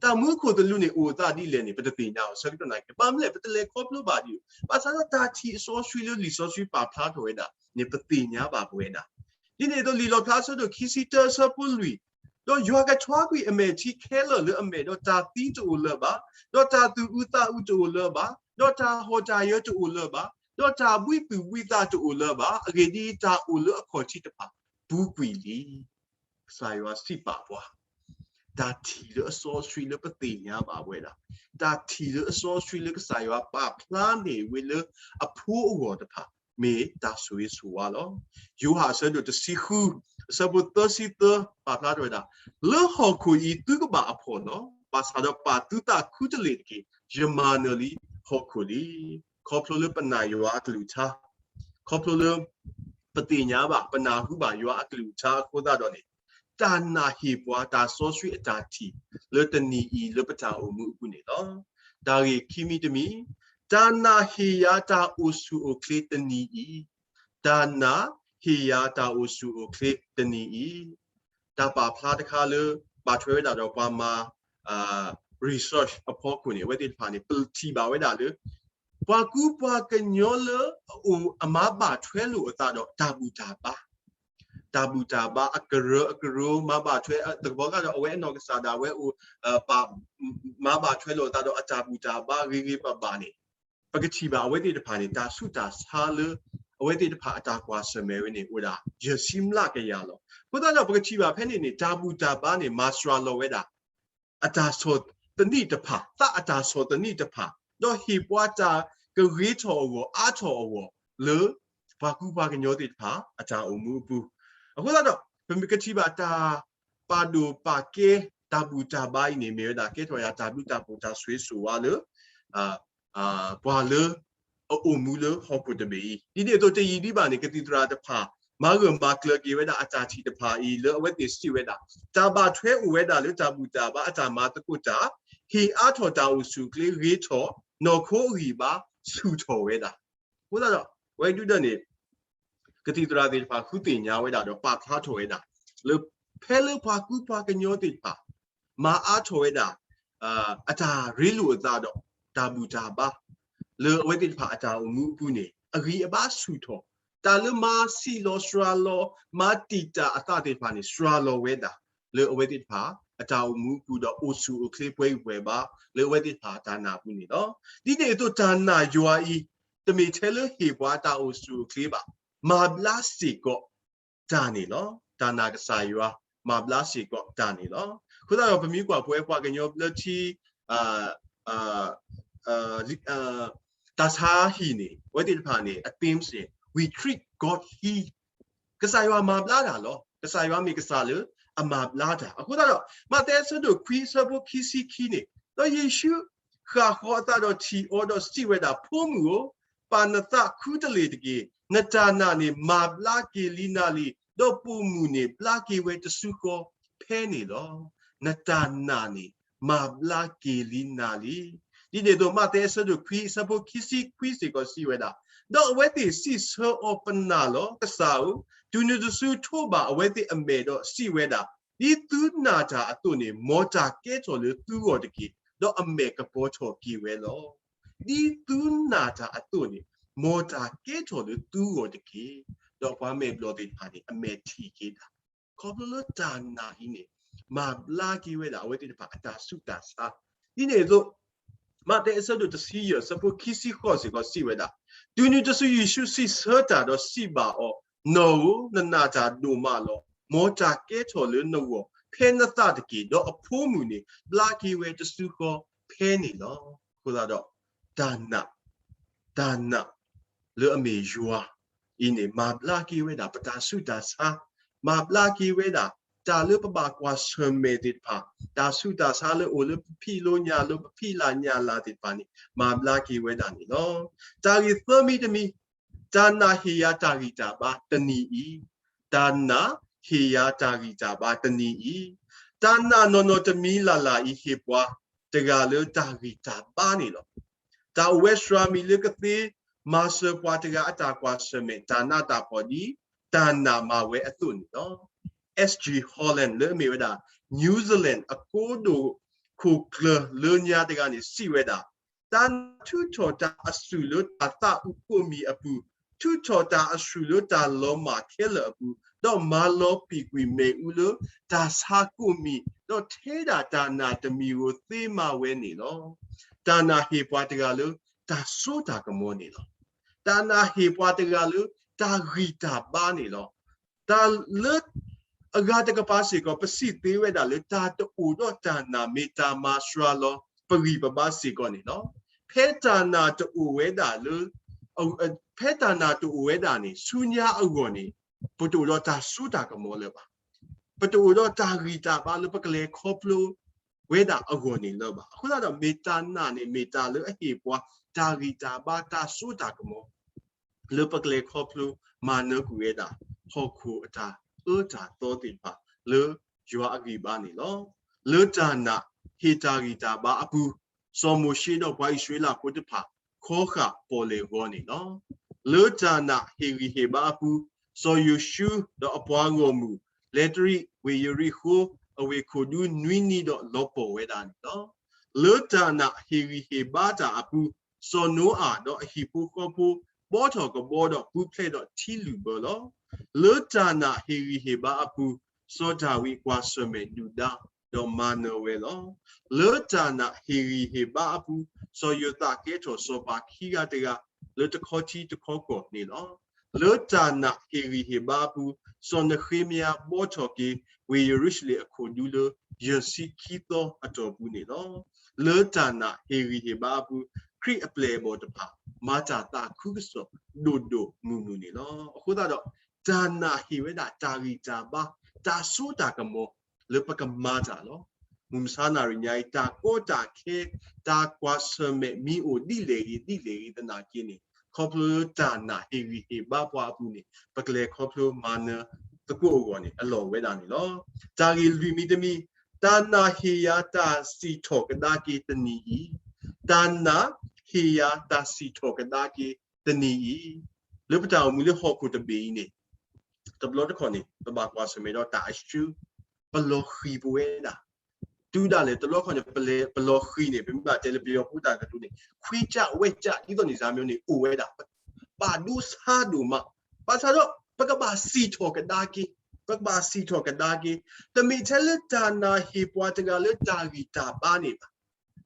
တၢ်မူခိၣ်သလုးန့ၣ် အိၣ်အသးဒ်လဲၣ်န့ၣ် ပတသ့ၣ်ညါအီၤ ဆၢကတီၢ်နၢ်က့ ဘၣ်မနုၤလဲၣ် ပတလဲၤခီဖျိဘၣ်ဒံးအီၤ, ဘၣ်ဆၣ်ဒီးတၢ်ထံၣ်အစီဆှံလၢလံာ်စီဆှံပာ်ဖျါထီၣ်ဝဲဒၣ်န့ၣ် ပသ့ၣ်ညါဘၣ်ပဝဲဒၣ်. ဒ်န့ၣ်အသိး လံာ်လီၣ်ဖျါအဆၢဒိၣ်ခံဆံတၢ အဆၢဖိလွံၢ်, ဒီးယွၤကထွါကွံာ်အမဲာ်ထံခဲလၢာ်လၢအမဲာ်, ဒီးတၢ်သံတအိၣ်လၢၤဘၣ်, ဒီးတၢ်သူၣ်အုးသးအုးတအိၣ်လၢၤဘၣ်, ဒီးတၢ်ဟီၣ်တၢ်ယၢၤတအိၣ်လၢၤဘၣ်, ဒီးတၢ်ဘှံးသူၣ်ဘှံးသးတအိၣ်လၢၤဘၣ်, အဂ့ၢ်ဒ်အံၤ, တၢ်အိၣ်လၢအခီၣ်ထံးတဖၣ် ပူၤကွံာ်လံ. ကစၢ်ယွၤစံးပာ်ပှၤ တၢ်ထံၣ်လၢအစီဆှံလၢပသ့ၣ်ညါဘၣ်ဝဲဒၣ်, တၢ်ထံၣ်လၢအစီဆှံလၢကစၢ်ယွၤပာ်ဖျါန့ၢ်ဝဲလၢအဖိအဂီၢ်တဖၣ် မ့ၢ်တၢ်ဆိၣ်ဂ့ၤဆိၣ်ဝါလီၤ. ယိၤဟၣ်အဆၢဒိၣ်တဆံဃု အဆၢဖိသၢဆံသၢ ပာ်ဖျါထီၣ်ဝဲဒၣ်, လၢဟီၣ်ခိၣ်အံၤသုကဘၣ်အဖှီၣ်လီၤ, ဘၣ်ဆၣ်ဒီးပာ်သုသးခူတလ့ၢ်တက့ၢ်, ယမၤနၢၤလံဟီၣ်ခိၣ်လံ. ခီဖျိလၢပနာ်ယွၤအကလုၢ်ကထါ, ခီဖျိလၢ ပသ့ၣ်ညါဘၣ် ပနၢ်ဟူဘၣ်ယွၤအကလုၢ်ကထါအဃိသတးဒီးန့ၣ်, တၢ်နာ်ဟ့ၣ်ပှၤတၢ်စီဆှံအတၢ်ထံၣ် လၢတနံၤအံၤလၢပတၢ်အိၣ်မူအပူၤန့ၣ်လီၤ. တၢ်ဂ့ၢ်ခံမံၤတမံၤ, တၢ်နာ်ဟ့ၣ်ယၤတၢ်အိၣ်ဆူၣ်အိၣ်ချ့တနံၤအံၤ, တၢ်နာ်ဟ့ၣ်ယၤတၢ်အိၣ်ဆူၣ်အိၣ်ချ့တနံၤအံၤ. တၢ်ပာ်ဖျါတခါလၢ ဘၣ်ထွဲဝဲဒၣ်ဒီးပှၤမၤ research အဖီခိၣ်န့ၣ် အဝဲသ့ၣ်တဖၣ်န့ၣ် ပထံၣ်ဘၣ်ဝဲဒၣ်လၢ ပှၤကူပှၤကညီလၢအအိၣ်အမၤဘၣ်ထွဲလိာ်အသးဒီးတၢ်ဘူၣ်တၢ်ဘါ, တၢ်ဘူၣ်တၢ်ဘါအကရၢအကရိမၤဘၣ်ထွဲ သကဘီကဒီး အဝဲအနီၢ်ကစၢ်ဒၣ်ဝဲအိၣ် မၤဘၣ်ထွဲလိာ်အသးဒီးအတၢ်ဘူၣ်တၢ်ဘါဂ့ၤဂ့ၤဘၣ်ဘၣ်န့ၣ်, ပကထံၣ်ဘၣ်အဝဲသ့ၣ်တဖၣ်န့ၣ် တၢ်ဆူးတၢ်ဆါလၢ အဝဲသ့ၣ်တဖၣ်အတၢ်ကွၢ်ဆၢၣ်မဲာ်ဝဲန့ၣ် အိၣ်ဒၣ် ယဲၢ်ဆံမျးကယၤလီၤ. အဃိသတးဒီး ပကထံၣ်ဘၣ်ဖဲန့ၣ်န့ၣ် တၢ်ဘူၣ်တၢ်ဘါန့ၣ် မၤစှၤလီၤဝဲဒၣ် အတၢ်ဆီၣ်သနံးတဖၣ်, သးအတၢ်ဆီၣ်သနံးတဖၣ်, ဒီးဟ့ၣ်ပှၤတၢ်ကဂ့ၤထီၣ်အဂီၢ် အါထီၣ်အဂီၢ်လၢ ပှၤကူပှၤကညီသ့ၣ်တဖၣ် အတၢ်အိၣ်မူအပူၤ. အဃိသတးဒီး ပမ့ၢ်ကထံၣ်ဘၣ်တၢ်ပာ်ဒိၣ်ပာ်ကဲ တၢ်ဘူၣ်တၢ်ဘါအံၤန့ၣ် မ့ၢ်ဝဲဒၣ်ကဲထီၣ်ယၤတၢ်ဘျုးတၢ်ဖှိၣ်တၢ်ဆိၣ်ဂ့ၤဆိၣ်ဝါလၢ ပှၤလၢအအိၣ်မူလၢဟီၣ်ခိၣ်တဘ့ၣ်အံၤ, ဒ်န့ၣ်အသိးတယံာ်ဒံးဘၣ်န့ၣ် ကသံၣ်သရၣ်တဖၣ် မၤဂၢၢ်မၤကျၢၤက့ၤဝဲဒၣ်အတၢ်ထံၣ်တဖၣ်အံၤ လၢအဝဲသ့ၣ်စံးဝဲဒၣ်, တၢ်ဘၣ်ထွဲအိၣ်ဝဲဒၣ်လၢတၢ်ဘူၣ်တၢ်ဘါအတၢ်မၤသကိးတၢ်, ဟ့ၣ်အါထီၣ်တၢ်အိၣ်ဆူၣ်အိၣ်ချ့ဂ့ၤထီၣ်, နီၢ်ခိအဂံၢ်ဘါ ဆူၣ်ထီၣ်ဝဲဒၣ်. အဃိသတးဒီး အဝဲဒုၣ်ဒၢန့ၣ် ကသံၣ်သရၣ်သ့ၣ်တဖၣ် ဃုသ့ၣ်ညါဝဲဒၣ်ဒီးပာ်ဖျါထီၣ်ဝဲဒၣ် လၢဖဲလၢပှၤကူပှၤကညီသ့ၣ်တဖၣ် မၤအါထီၣ်ဝဲဒၣ် အတၢ်ရ့လိာ်အသးဒီး တၢ်ဘူၣ်တၢ်ဘါ လၢအဝဲသ့ၣ်တဖၣ်အတၢ်အိၣ်မူအပူၤန့ၣ် အဂံၢ်အဘါဆူၣ်ထီၣ်, တၢ်လၢမၤဆံးလီၤစှၤလီၤ မၤတံာ်တာ်အသးသ့ၣ်တဖၣ်န့ၣ် စှၤလီၤဝဲဒၣ် လၢအဝဲသ့ၣ်တဖၣ်အတၢ်အိၣ်မူအပူၤ ဒီးအိၣ်ဆူၣ်အိၣ်ချ့ပှဲၤဂံၢ်ပှဲၤဘါ လၢအဝဲသ့ၣ်တဖၣ်အတၢ်နာ်အပူၤန့ၣ်လီၤ. ဒ်န့ၣ်အသိးတၢ်နာ်ယွၤအံၤ တမ့ၢ်ထဲလၢဟ့ၣ်ပှၤတၢ်အိၣ်ဆူၣ်အိၣ်ချ့ဘၣ်, မၤဘျါစ့ၢ်ကီးတၢ်န့ၣ်လီၤ. တၢ်နာ်ကစၢ်ယွၤ မၤဘျါစ့ၢ်ကီးတၢ်န့ၣ်လီၤ. အဃိသတးဒီး ပမ့ၢ်ကွၢ်ပဝဲပှၤကညီလၢထံ တၢ်ဆါဟံၣ်န့ၣ် အဝဲသ့ၣ်တဖၣ်န့ၣ် အ theme န့ၣ် We treat God He ကစၢ်ယွၤမၤဘျါတၢ်လီၤ. ကစၢ်ယွၤမ့ၢ်ကစၢ်လၢအမၤဘျါတၢ်. အဃိသတးဒီး မးသဲအဆၢဒိၣ်ခွံအဆၢဖိခံဆံခံန့ၣ်, ဒီးယ့ၣ်ၡူးဃၣ်ဃီၤအသးဒီးထံၣ်အီၤဒီးစံးဝဲဒၣ်, ဖိမုၣ်ဧၢ, ပာ်နသးခူတလ့ၢ်တက့ၢ်. နတၢ်နာ်န့ၣ်မၤဘျါက့ၤလံနၤလံ, ဒီးပိာ်မုၣ်န့ၣ်ဘျါက့ၤဝဲတစုဃီဖဲန့ၣ်လီၤ. နတၢ်နာ်န့ၣ် မၤဘျါက့ၤလံနၤလံ. ဒ်န့ၣ်အသိး မးသဲအဆၢဒိၣ်ခွံအဆၢဖိခံဆံခွံစ့ၢ်ကီးစံးဝဲဒၣ်, ဒီးအဝဲသ့ၣ်စံးဆၢအီၤ, ပနာ်လီၤ, ကစၢ်ဧၢ, တုၤနုၤတစုထိးဘၣ်အဝဲသ့ၣ်အမဲာ်ဒီးစံးဝဲဒၣ်, ဒ်သုနာ်တၢ်အသိးန့ၣ် မ်တၢ်ကဲထီၣ်လၢသုဂီၢ်တက့ၢ်. ဒီးအမဲာ်ကပီၤထီၣ်က့ၤဝဲလီၤ. ဒ်သုနာ်တၢ်အသိးန့ၣ် မ်တၢ်ကဲထီၣ်လၢသုဂီၢ်တက့ၢ်. ဒီးပှၤမဲာ်ဘျီၣ်သ့ၣ်တဖၣ်န့ၣ် အမဲာ်ထံၣ်က့ၤတၢ် ခီဖျိလၢတၢ်နာ်အံၤန့ၣ် မၤဘျါက့ၤဝဲဒၣ်အဝဲသ့ၣ်တဖၣ်အတၢ်ဆူးတၢ်ဆါ. ဒ်န့ၣ်အသိး မးသဲအဆၢဒိၣ်တဆံယဲၢ်အဆၢဖိခံဆံဃိးစ့ၢ်ကီးစံးဝဲဒၣ်, တုၤနုၤတစုယ့ၣ်ၡူးစံးဆၢတၢ်ဒီးစံးဘၣ်အီၤ, နီၢ်ဧၢ, နနာ်တၢ်ဒိၣ်မးလီၤ. မ်တၢ်ကဲထီၣ်လၢနဂီၢ်ဖဲနသးတက့ၢ်. ဒီးအဖိမုၣ်န့ၣ် ဘျါက့ၤဝဲတစုဃီဖဲန့ၣ်လီၤ. အဃိသတးဒီး တၢ်နာ် တၢ်နာ်လၢအမ့ၢ်ယွၤအံၤန့ၣ် မၤဘျါက့ၤဝဲဒၣ် ပတၢ်ဆူးတၢ်ဆါ, မၤဘျါက့ၤဝဲဒၣ် တၢ်လၢပဘၣ်ကွၢ်ဆၢၣ်မဲာ်သ့ၣ်တဖၣ်, တၢ်ဆူးတၢ်ဆါလၢအိၣ်လၢပဖံးလိညၣ်လိ ပဖံးလၢညၣ်လၢသ့ၣ်တဖၣ်န့ၣ် မၤဘျါက့ၤဝဲဒၣ်န့ၣ်လီၤ. တၢ်ဂ့ၢ်သၢမံၤတမံၤ, တၢ်နာ်ဟ့ၣ်ယၤတၢ်ဂံၢ်တၢ်ဘါတနံၤအံၤ, တၢ်နာ်ဟ့ၣ်ယၤတၢ်ဂံၢ်တၢ်ဘါတနံၤအံၤ, တၢ်နာ်နီၢ်နီၢ်တမံၤလၢ်လၢ်အံၤ ဟ့ၣ်ပှၤတဂၤလၢတၢ်ဂံၢ်တၢ်ဘါန့ၣ်လီၤ. တၢ်အိၣ်ဝဲစှၤမံၤလၢကသ့ မၤစၢၤပှၤတဂၤအတၢ်ကွၢ်ဆၢၣ်မဲာ် တၢ်နးတၢ်ဖှီၣ်ဒ် တၢ်နာ်မၤဝဲအသိးန့ၣ်လီၤ. S G Holland လၢအမ့ၢ်ဝဲဒၣ် New Zealand အကိးဒိၣ် ခိၣ်ကျၢၢ်လၢညါတဂၤန့ၣ် စံးဝဲဒၣ်, တၢ်နာ်ထုးထီၣ်တၢ်အဆူၣ်လၢတၢ်သးအုးကိးမံၤအပူၤ, ထုးထီၣ်တၢ်အဆူၣ်လၢတၢ်လီၤမၢ်ခဲလၢာ်အပူၤ, ဒီးမၤလီၤပံာ်ကွံာ်မ့ၣ်အူလၢတၢ်ဆါကိးမံၤ, ဒီးထဲဒၣ်တၢ်နာ်တမံၤဧိၤသ့မၤဝဲန့ၣ်လီၤ. တၢ်နာ်ဟ့ၣ်ပှၤတဂၤလၢတၢ်စိတၢ်ကမီၤန့ၣ်လီၤ. တၢ်နာ်ဟ့ၣ်ပှၤတဂၤလၢတၢ်ဂံၢ်တၢ်ဘါန့ၣ်လီၤ. တၢ်လၢအဂၤတကပၤစ့ၢ်ကီး ပစံးသ့ဝဲဒၣ်လၢ တၢ်တအိၣ်ဒီးတၢ်နာ်မ့ၢ်တၢ်မၤစှၤလီၤ ပဂံၢ်ပဘါစ့ၢ်ကီးန့ၣ်လီၤ. ဖဲတၢ်နာ်တအိၣ်ဝဲဒၣ်လၢ ဖဲတၢ်နာ်တအိၣ်ဝဲဒၣ်န့ၣ် ဆူညါအဂီၢ်န့ၣ် ပတအိၣ်ဒီးတၢ်စိတၢ်ကမီၤလၢၤဘၣ်. ပတအိၣ်ဒီးတၢ်ဂံၢ်တၢ်ဘါလၢပကလဲၤခီဖျိဝဲဒၣ်အဂီၢ်န့ၣ်လၢၤဘၣ်. အဃိသတးဒီး မ့ၢ်တၢ်နာ်န့ၣ် မ့ၢ်တၢ်လၢအဟ့ၣ်ပှၤ တၢ်ဂံၢ်တၢ်ဘါ တၢ်စိတၢ်ကမီၤ လၢပကလဲၤခီဖျိမၤနၢၤကွံာ်ဝဲဒၣ် ဟီၣ်ခိၣ်အတၢ်အၢတၢ်သီသ့ၣ်တဖၣ်လၢယွၤအဂံၢ်ဘါန့ၣ်လီၤ. လၢတၢ်နာ်ဟ့ၣ်တၢ်ဂံၢ်တၢ်ဘါအပူၤ စီၤမိၤၡ့ဒီးပှၤအံၣ်စရ့လးဖိတဖၣ် ခီဃာ်ပီၣ်လဲၣ်ဂီၤန့ၣ်လီၤ. လၢတၢ်နာ်ဟ့ၣ်ဂံၢ်ဟ့ၣ်ဘါအပူၤ စီၤယိၤၡူဒီးအပှၤဂီၢ်မုၢ် လဲၤတရံးဝ့ၢ်ယရံၣ်ဃိၤ အဝ့ၢ်ခိၣ်ဒူနွံနံၤဒီးလီၤပီၢ်ဝဲဒၣ်န့ၣ်လီၤ. လၢတၢ်နာ်ဟ့ၣ်ဂံၢ်ဟ့ၣ်ဘါတၢ်အပူၤ စီၤနိအၤဒီးအဟံၣ်ဖိဃီဖိ ဘှီထီၣ်ကဘီဒီးပူၤဖျဲးဒီးထံလုၣ်ဘၢလီၤ. လၢတၢ်နာ်ဟ့ၣ်ဂံၢ်ဟ့ၣ်ဘါအပူၤ စီၤဒၤဝံးကွၢ်ဆၢၣ်မဲာ်ဒုၣ်ဒါ ဒီးမၤနၢၤဝဲလီၤ. လၢတၢ်နာ်ဟ့ၣ်ဂံၢ်ဟ့ၣ်ဘါအပူၤ စီၤယိၤသးကဲထီၣ်စီၤပၤခံဂၤတဂၤ လၢတခီထံတခီကီၢ်န့ၣ်လီၤ. လၢတၢ်နာ်ဟ့ၣ်ဂံၢ်ဟ့ၣ်ဘါအပူၤ စီၤနဃ့မယၤဘှီထီၣ်က့ၤ ဝ့ၢ်ယရူၤၡလ့ၣ်အခိၣ်ဒူလၢ ယဲၢ်ဆံခံသီအတီၢ်ပူၤန့ၣ်လီၤ. လၢတၢ်နာ်ဟ့ၣ်ဂံၢ်ဟ့ၣ်ဘါအပူၤ ခရံာ်အပျဲၢ်အဘီၣ်တဖၣ် မၤတၢ်သးခုကစီၣ်ဒိၣ်ဒိၣ်မုၢ်မုၢ်န့ၣ်လီၤ. အဃိသတးဒီး တၢ်နာ်ဟ့ၣ်ဝဲဒၣ်တၢ်ဂံၢ်တၢ်ဘါ တၢ်စိတၢ်ကမီၤ လၢပကမၤတၢ်လီၤ. မုၢ်မဆါနၣ်ရံၣ်ညါအံၤ တၢ်ကီတၢ်ခဲ တၢ်ကွၢ်ဆၢၣ်မဲာ်မ့ၢ်အိၣ်ဒ်လဲၣ်ဂ့ၤဒ်လဲၣ်ဂ့ၤသနာ်က့န့ၣ် ခီဖျိလၢတၢ်နာ်ဟ့ၣ်ဂံၢ်ဟ့ၣ်ဘါပှၤအပူၤန့ၣ် ပကလဲၤခီဖျိမၤနၢၤသကိးအဂီၢ်န့ၣ် အလီၢ်ဝဲဒၣ်န့ၣ်လီၤ. တၢ်ဂ့ၢ်လွံၢ်မံၤတမံၤ တၢ်နာ်ဟ့ၣ်ယၤတၢ်စံးထီၣ်ကဒါက့ၤတနံၤအံၤ, တၢ်နာ်ဟ့ၣ်ယၤတၢ်စံးထီၣ်ကဒါက့ၤတနံၤအံၤ, လၢပတၢ်အိၣ်မူလၢဟီၣ်ခိၣ်တဘ့ၣ်အံၤန့ၣ် တဘျီတခီၣ်န့ၣ် ပဘၣ်ကွၢ်ဆၢၣ်မဲာ်ဒီးတၢ်အဆူ ပလီၤဃံၤပဝဲဒၣ် တုၤဒၣ်လဲာ်တဘျီတခီၣ်န့ၣ် ပလဲၤပလီၤဃံၤန့ၣ် ပမ့ၢ်ဘၣ်တဲလၢပယီၤဖိတၢ်ကတိၤန့ၣ် ခွံကၠၣ်ဝဲကၠၣ် ဒ်သိးန့ၣ် စၢ်မၠိန့ၣ် အိၣ်ဝဲဒၣ် ဘၣ်ဒိဆါဒိၣ်မး, ဘၣ်ဆၣ်ဒီး ပကဘၣ်စံးထီၣ်ကဒါက့ၤ, ပကဘၣ်စံးထီၣ်ကဒါက့ၤ, တမ့ၢ်ထဲလၢတၢ်နာ်ဟ့ၣ်ပှၤတဂၤလၢတၢ်ဂံၢ်တၢ်ဘါန့ၣ်ဘၣ်.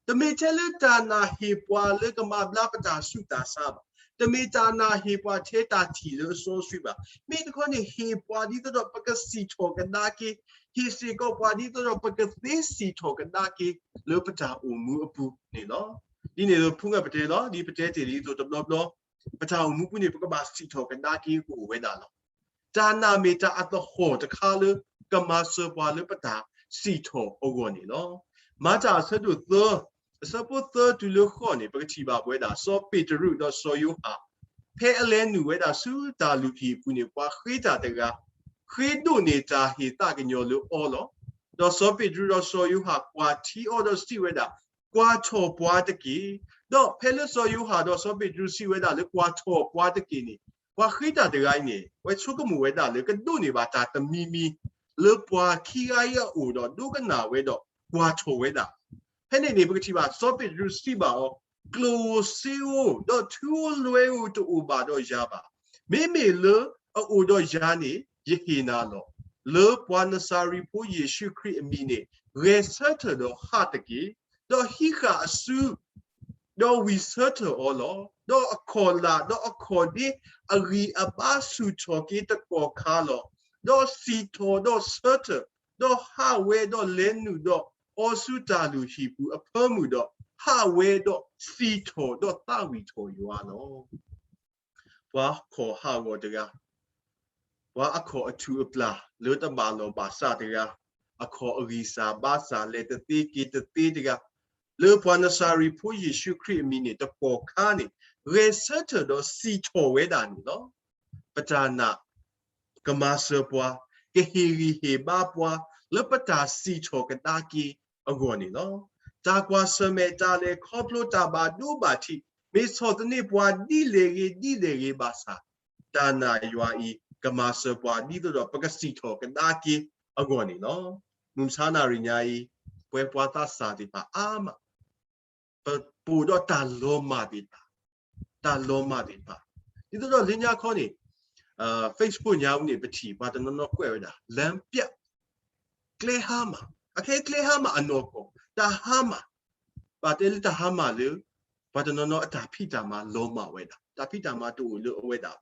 တမ့ၢ်ထဲလၢတၢ်နာ်ဟ့ၣ်ပှၤလၢကမၤဘျါပတၢ်ဆူးတၢ်ဆါဘၣ်. တမ့ၢ်တၢ်နာ်ဟ့ၣ်ပှၤထဲတၢ်ထံၣ်လၢအစီဆှံဘၣ်. မ့ၢ်တခီန့ၣ် ဟ့ၣ်ပှၤဒ်သိးဒီးပကစံးထီၣ်ကဒါက့ၤ, ဟ့ၣ်စ့ၢ်ကီးပှၤဒ်သိးဒီးပကသ့စံးထီၣ်ကဒါက့ၤ လၢပတၢ်အိၣ်မူအပူၤန့ၣ်လီၤ. ဒ်န့ၣ်အသိး ဖုငၢ်ပတဲလီၤ, ဒ်ပတဲတ့ၢ်ဒ်သိးတဘျီဘျီ ပတၢ်အိၣ်မူပူၤန့ၣ် ပကဘၣ်စံးထီၣ်ကဒါက့ၤကအိၣ်ဝဲဒၣ်လီၤ. တၢ်နာ်မ့ၢ်တၢ်အသဟီၣ်တခါလၢ ကမၤစၢၤပှၤလၢပတၢ်စံးထီၣ်အဂီၢ်န့ၣ်လီၤ. မၤတၢ်အဆၢဒိၣ်သၢ, အဆၢဖိသၢတုၤလၢဃိးန့ၣ် ပကထံၣ်ဘၣ်ပဝဲဒၣ် စီၤပ့းတရူးဒီးစီၤယိၤဟၣ် ဖဲအလဲၤနုာ်ဝဲဒၣ်ဆူတၢ်လုၢ်ဟံၣ်အပူၤန့ၣ် ပှၤဃ့တၢ်တဂၤ ဃ့ဒိးန့ၢ်တၢ်ဟ့ၣ်သးကညီၤလၢအီၤလီၤ. ဒီးစီၤပ့းတရူးဒီးစီၤယိၤဟၣ်ကွၢ်ထံအီၤဒီးစံးဝဲဒၣ်, ကွၢ်ထီၣ်ပှၤတက့ၢ်. ဒီးဖဲလၢစီၤယိၤဟၣ်ဒီးစီၤပ့းတရူးစံးဝဲဒၣ်လၢကွၢ်ထီၣ်ပှၤတက့ၢ်န့ၣ် ပှၤဃ့တၢ်တဂၤအံၤန့ၣ် ဝဲဆိကမိၣ်ဝဲဒၣ်လၢကဒိးန့ၢ်ဘၣ်တၢ်တမံၤမံၤ လၢပှၤခံဂၤအံၤအအိၣ်ဒီးဒိကနၣ်ဝဲဒီးကွၢ်ထီၣ်ဝဲဒၣ်. ဖဲန့ၣ်န့ၣ် ပကထံၣ်ဘၣ် စီၤပ့းတရူးစံးဘၣ်အီၤ, ကျိၣ်ဧိၤစ့ဧိၤ ဒီးထူဧိၤလွဲဧိၤတအိၣ်ဘၣ်ဒီးယၤဘၣ်. မ့မ့ၢ်လၢအအိၣ်ဒီးယၤန့ၣ် ယဟ့ၣ်နၤလီၤ. လၢပှၤနစၤရ့းဖိယ့ၣ်ၡူးခရံာ်အမံၤန့ၣ် ဂဲၤဆၢထၢၣ်ဒီးဟးတက့ၢ်. ဒီးဟံးဃာ်အစု ဒီးဝံၢ်ဆၢထၢၣ်အီၤလီၤ. ဒီးအခီၣ်လၣ် ဒီးအခီၣ်ဒ့ အဂံၢ်အဘါဆူၣ်ထီၣ်က့ၤတကီၢ်ခါလီၤ. ဒီးစံးထီၣ်ဒီးဆၢထၢၣ်, ဒီးဟးဝဲဒီးလဲၤနုာ်ဒီးအီၤဆူတၢ်လုၢ်ဟံၣ်ပူၤအဖၢမုၢ်ဒီး ဟးဝဲဒီးစံးထီၣ်ဒီးသးဝံၣ်ထီၣ်ယွၤလီၤ. ပှၤခီၣ်ဟးဂီၤတဂၤ, ပှၤအခီၣ်အထူၣ်အပျၢ်လၢတဘၣ်လီၢ်ဘၣ်စးတဂၤ, အခီၣ်အဂံၢ်စၢ်ဘါစၢ် လဲၤတသ့က့ၤတသ့တဂၤ, လၢပှၤနစၤရ့းဖိယ့ၣ်ၡူးခရံာ်အမံၤန့ၣ် တကီၢ်ခါန့ၣ် ဂဲၤဆၢထၢၣ်ဒီးစံးထီၣ်ဝဲဒၣ်န့ၣ်လီၤ. ပတၢ်နာ် ကမၤစၢၤပှၤ, ကဟ့ၣ်ဂံၢ်ဟ့ၣ်ဘါပှၤ လၢပတၢ်စံးထီၣ်ကဒါက့ၤအဂီၢ်န့ၣ်လီၤ. တၢ်ကွၢ်ဆၢၣ်မဲာ် တၢ်လဲၤခီဖျိ တၢ်ဘၣ်ဒိဘၣ်ထံး မ့ၢ်ဆီၣ်သနံးပှၤဒ်လဲၣ်ဂ့ၤဒ်လဲၣ်ဂ့ၤဘၣ်ဆၣ်, တၢ်နာ်ယွၤအံၤ ကမၤစၢၤပှၤဒ်သိးဒီး ပကစံးထီၣ်ကဒါက့ၤအဂီၢ်န့ၣ်လီၤ. မုၢ်မဆါနၣ်ရံၣ်ညါအံၤ ပဝဲပှၤသးစၢ်သ့ၣ်တဖၣ်အါမး ပ ပအိၣ်ဒီးတၢ်လီၤမၢ်သ့ၣ်တဖၣ်, တၢ်လီၤမၢ်သ့ၣ်တဖၣ်, ဒ်သိးဒီးလၢညါခီန့ၣ် Facebook ညါဝဲန့ၣ် ပထံၣ်ပှၤတနီၤနီၤကွဲးဝဲဒၣ် လမ်းပြ, ကျဲဟါမၢ်, အခဲကျဲဟါမၢ်အနီၢ်ကီၢ် တၢ်ဟါမၢ်, ဘၣ်တဲလၢတၢ်ဟါမၢ်လၢ ပှၤတနီၤနီၤအတၢ်ဖံးတၢ်မၤလီၤမၢ်ဝဲဒၣ်, တၢ်ဖံးတၢ်မၤတအိၣ်လၢအဝဲဒၣ်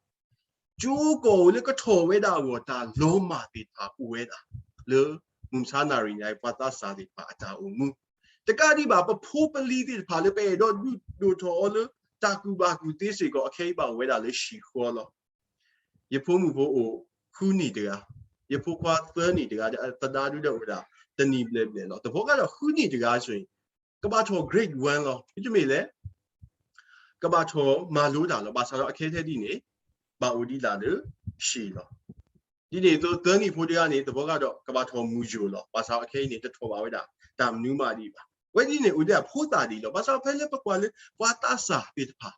ကၠိကီၢ်အိၣ်လၢကထီၣ်ဝဲဒၣ်အဂီၢ် တၢ်လီၤမၢ်သ့ၣ်တဖၣ်အိၣ်ဝဲဒၣ် လၢမုၢ်မဆါနၣ်ရံၣ်ညါအံၤ ပှၤသးစၢ်သ့ၣ်တဖၣ်အတၢ်အိၣ်မူ, တကးဒံးဘၣ် ပဖိပလံၤသ့ၣ်တဖၣ်လၢပအဲၣ်ဒိးဒုးဒိၣ်ထီၣ်အီၤလၢ တၢ်ကူၣ်ဘၣ်ကူၣ်သ့စ့ၢ်ကီး အခဲအံၤဘၣ်အိၣ်ဝဲဒၣ်လၢဟံၣ်ဃီလီၤ. ယဖိမုၣ်ဖိအိၣ်ဃုနံၣ်တဂၤ, ယဖိခွါသၢနံၣ်တဂၤ, သဒါဒုဒီးအိၣ်ဒၣ်တနံၣ်ဘျဲၣ်ဘျဲၣ်လီၤ. သပှၢ်ကဒီးဃုနံၣ်တဂၤစ့ၢ် ကဘၣ်ထီၣ် grade one လီၤ. မ့တမ့ၢ်လဲၣ် ကဘၣ်ထီၣ်မၤလိတၢ်လီၤ. ဘၣ်ဆၣ်ဒီးအခဲထဲဒ်န့ၣ် ဘၣ်အိၣ်ဒံးဒၣ်လၢဟံၣ်လီၤ. ဒ်န့ၣ်အသိးသၢနံၣ်ဖိတဂၤန့ၣ် သပှၢ်ကဒီးကဘၣ်ထီၣ်မူယိာ်လီၤ. ဘၣ်ဆၣ်အခဲအံၤန့ၣ် တထီၣ်ဘၣ်ဝဲဒၣ်တၢ်မနုၤမးဒံးဘၣ်. ဝဲဒ်န့ၣ်အိၣ်ဒၣ်ဖိသၣ်ဒံးလီၤ. ဘၣ်ဆၣ်ဖဲလၢပကွၢ်လၢပှၤသးစၢ်သ့ၣ်တဖၣ်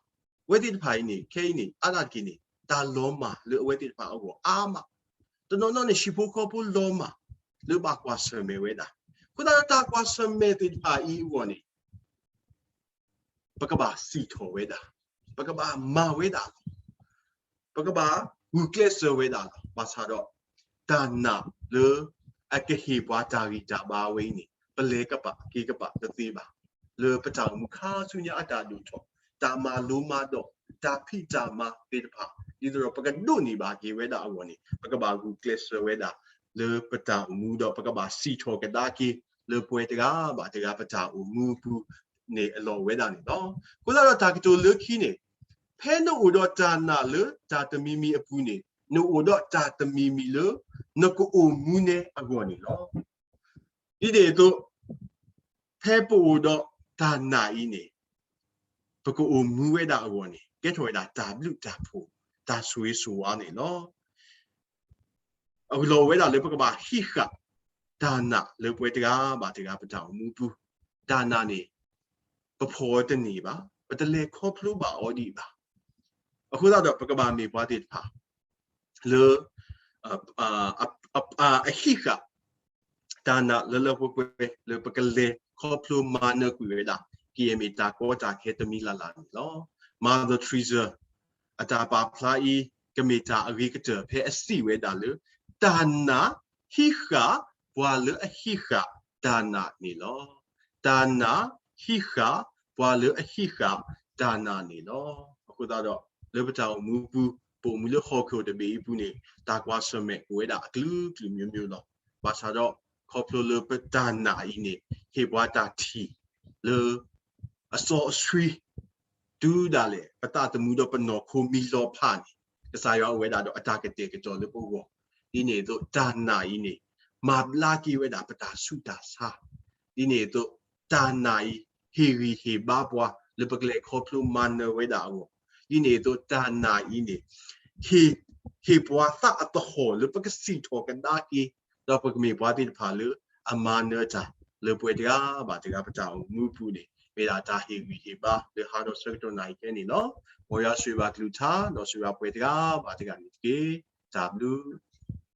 ဝဲသ့ၣ်တဖၣ်အံၤန့ၣ် ခဲအံၤန့ၣ် အါဒၣ်တက့ၢ်န့ၣ် တၢ်လီၤမၢ်လၢအဝဲသ့ၣ်တဖၣ်အဂီၢ်အါမး, တနီၤနီၤန့ၣ် ဟံၣ်ဖိဃီဖိလီၤမၢ် လၢဘၣ်ကွၢ်ဆၢၣ်မဲာ်ဝဲဒၣ်. အဃိသတးဒီးတၢ်ကွၢ်ဆၢၣ်မဲာ်သ့ၣ်တဖၣ်အံၤအဂီၢ်န့ၣ် ပကဘၣ်စံၣ်ထီၣ်ဝဲဒၣ်, ပကဘၣ်မၤဝဲဒၣ်လီၤ. ပကဘၣ်ဂုာ်ကျဲးစၢးဝဲဒၣ်လီၤ. ဘၣ်ဆၣ်ဒီး တၢ်နာ်လၢအကဟ့ၣ်ပှၤတၢ်ဂံၢ်တၢ်ဘါဝဲအံၤန့ၣ် ပလဲၤကပၤက့ၤကပၤတသ့ဘၣ်. လၢပတၢ်အိၣ်မူခါဆူညါအတၢ်ဒိၣ်ထီၣ်, တၢ်မၤလိမၤဒိး, တၢ်ဖံးတၢ်မၤသ့ၣ်တဖၣ် ဒ်သိးဒီးပကဒိးန့ၢ်ဘၣ်က့ၤဝဲဒၣ်အဂီၢ်န့ၣ် ပကဘၣ်ဂုာ်ကျဲးစၢးဝဲဒၣ် လၢပတၢ်အိၣ်မူဒီး ပကဘၣ်စံၣ်ထီၣ်ကဒါက့ၤ လၢပှၤတဂၤဘၣ်တဂၤပတၢ်အိၣ်မူအပူၤန့ၣ်အလီၢ်ဝဲဒၣ်န့ၣ်လီၤ. အဃိသတးဒီးတၢ်ကတိၤလၢခံန့ၣ် ဖဲနအိၣ်ဒီးတၢ်နာ်လၢတၢ်တမံၤမံၤအပူၤန့ၣ် နအိၣ်ဒီးတၢ်တမံၤမံၤလၢ နကအိၣ်မူန့ၢ်အဂီၢ်န့ၣ်လီၤ. ဒ်န့ၣ်အသိး ဖဲပအိၣ်ဒီးတၢ်နာ်အံၤန့ၣ် ပကအိၣ်မူဝဲဒၣ်အဂီၢ်န့ၣ် ကဲထီၣ်ဝဲဒၣ်တၢ်ဘျုးတၢ်ဖှိၣ် တၢ်ဆိၣ်ဂ့ၤဆိၣ်ဝါန့ၣ်လီၤ. အလီၢ်ဝဲဒၣ်လၢပကဘၣ်ဟံးဃာ် တၢ်နာ်လၢပှၤတဂၤဘၣ်တဂၤပတၢ်အိၣ်မူပူၤ, တၢ်နာ်န့ၣ် ပဖီၣ်အီၤတန့ၢ်ဘၣ်, ပတလဲၤခီဖျိဘၣ်အီၤဒံးဘၣ်. အဃိသတးဒီးပကဘၣ်မ့ၢ်ပှၤသ့ၣ်တဖၣ် လၢ အဟံးဃာ် တၢ်နာ်လၢလၢပှဲၤပှဲၤ လၢပကလဲၤခီဖျိမၤနၢၤကွံာ်ဝဲဒၣ် ကမ့ၢ်တၢ်ကီတၢ်ခဲတမံၤလၢ်လၢ်န့ၣ်လီၤ. Mother Teresa အတၢ်ပာ်ဖျါအံၤ ကမ့ၢ်တၢ်အဂ့ၤကတၢၢ်ဖဲအစံးဝဲဒၣ်လၢ တၢ်နာ်ဟံးဃာ်ပှၤလၢအဟံးဃာ်တၢ်နာ်န့ၣ်လီၤ. တၢ်နာ်ဟံးဃာ်ပှၤလၢအဟံးဃာ်တၢ်နာ်န့ၣ်လီၤ. အဃိသတးဒီး လၢပတၢ်အိၣ်မူပူၤ ပအိၣ်မူလၢဟီၣ်ခိၣ်တဘ့ၣ်အံၤပူၤန့ၣ် တၢ်ကွၢ်ဆၢၣ်မဲာ်အိၣ်ဝဲဒၣ်အကလုာ်ကလုာ်မျိုးမျိုးလီၤ. ဘၣ်ဆၣ်ဒီး ခီဖျိလၢပတၢ်နာ်အံၤန့ၣ် ဟ့ၣ်ပှၤတၢ်ထံၣ်လၢ အစီအဆှံ တုၤဒၣ်လဲာ် ပသးသမူဒီးပနီၢ်ခိမံလီၤဖးန့ၣ် ကစၢ်ယွၤအိၣ်ဝဲဒၣ်ဒီးအတၢ်ကတဲာ်ကတီၤလၢပဂီၢ်. ဒ်န့ၣ်အသိး တၢ်နာ်အံၤန့ၣ် မၤဘျါက့ၤဝဲဒၣ်ပတၢ်ဆူးတၢ်ဆါ. ဒ်န့ၣ်အသိး တၢ်နာ်အံၤ ဟ့ၣ်ဂံၢ်ဟ့ၣ်ဘါပှၤ လၢပကလဲၤခီဖျိမၤနၢၤဝဲဒၣ်အဂီၢ်. ဒ်န့ၣ်အသိး တၢ်နာ်အံၤန့ၣ် ဟ့ၣ်ပှၤသးအသဟီၣ်လၢပကစံၣ်ထီၣ်ကဒါက့ၤ ဒီးပကမ့ၢ်ပှၤသ့ၣ်တဖၣ်လၢအမၤနၢၤတၢ် လၢပှဲၤတဂၤဘၣ်တဂၤပတၢ်အိၣ်မူပူၤန့ၣ် မ့ၢ်ဒၣ်တၢ်ဟ့ၣ်ဂံၢ်ဟ့ၣ်ဘါလၢဟါဒီးဆၢကတီၢ်နၣ်ရံၣ်ခဲန့ၣ်လီၤ. မ်ယွၤဆိၣ်ဂ့ၤဘၣ်ကလုၢ်ကထါ ဒီးဆိၣ်ဂ့ၤဘၣ်ပှဲၤတဂၤဘၣ်တဂၤန့ၣ်တက့ၢ်. တၢ်ဘျုး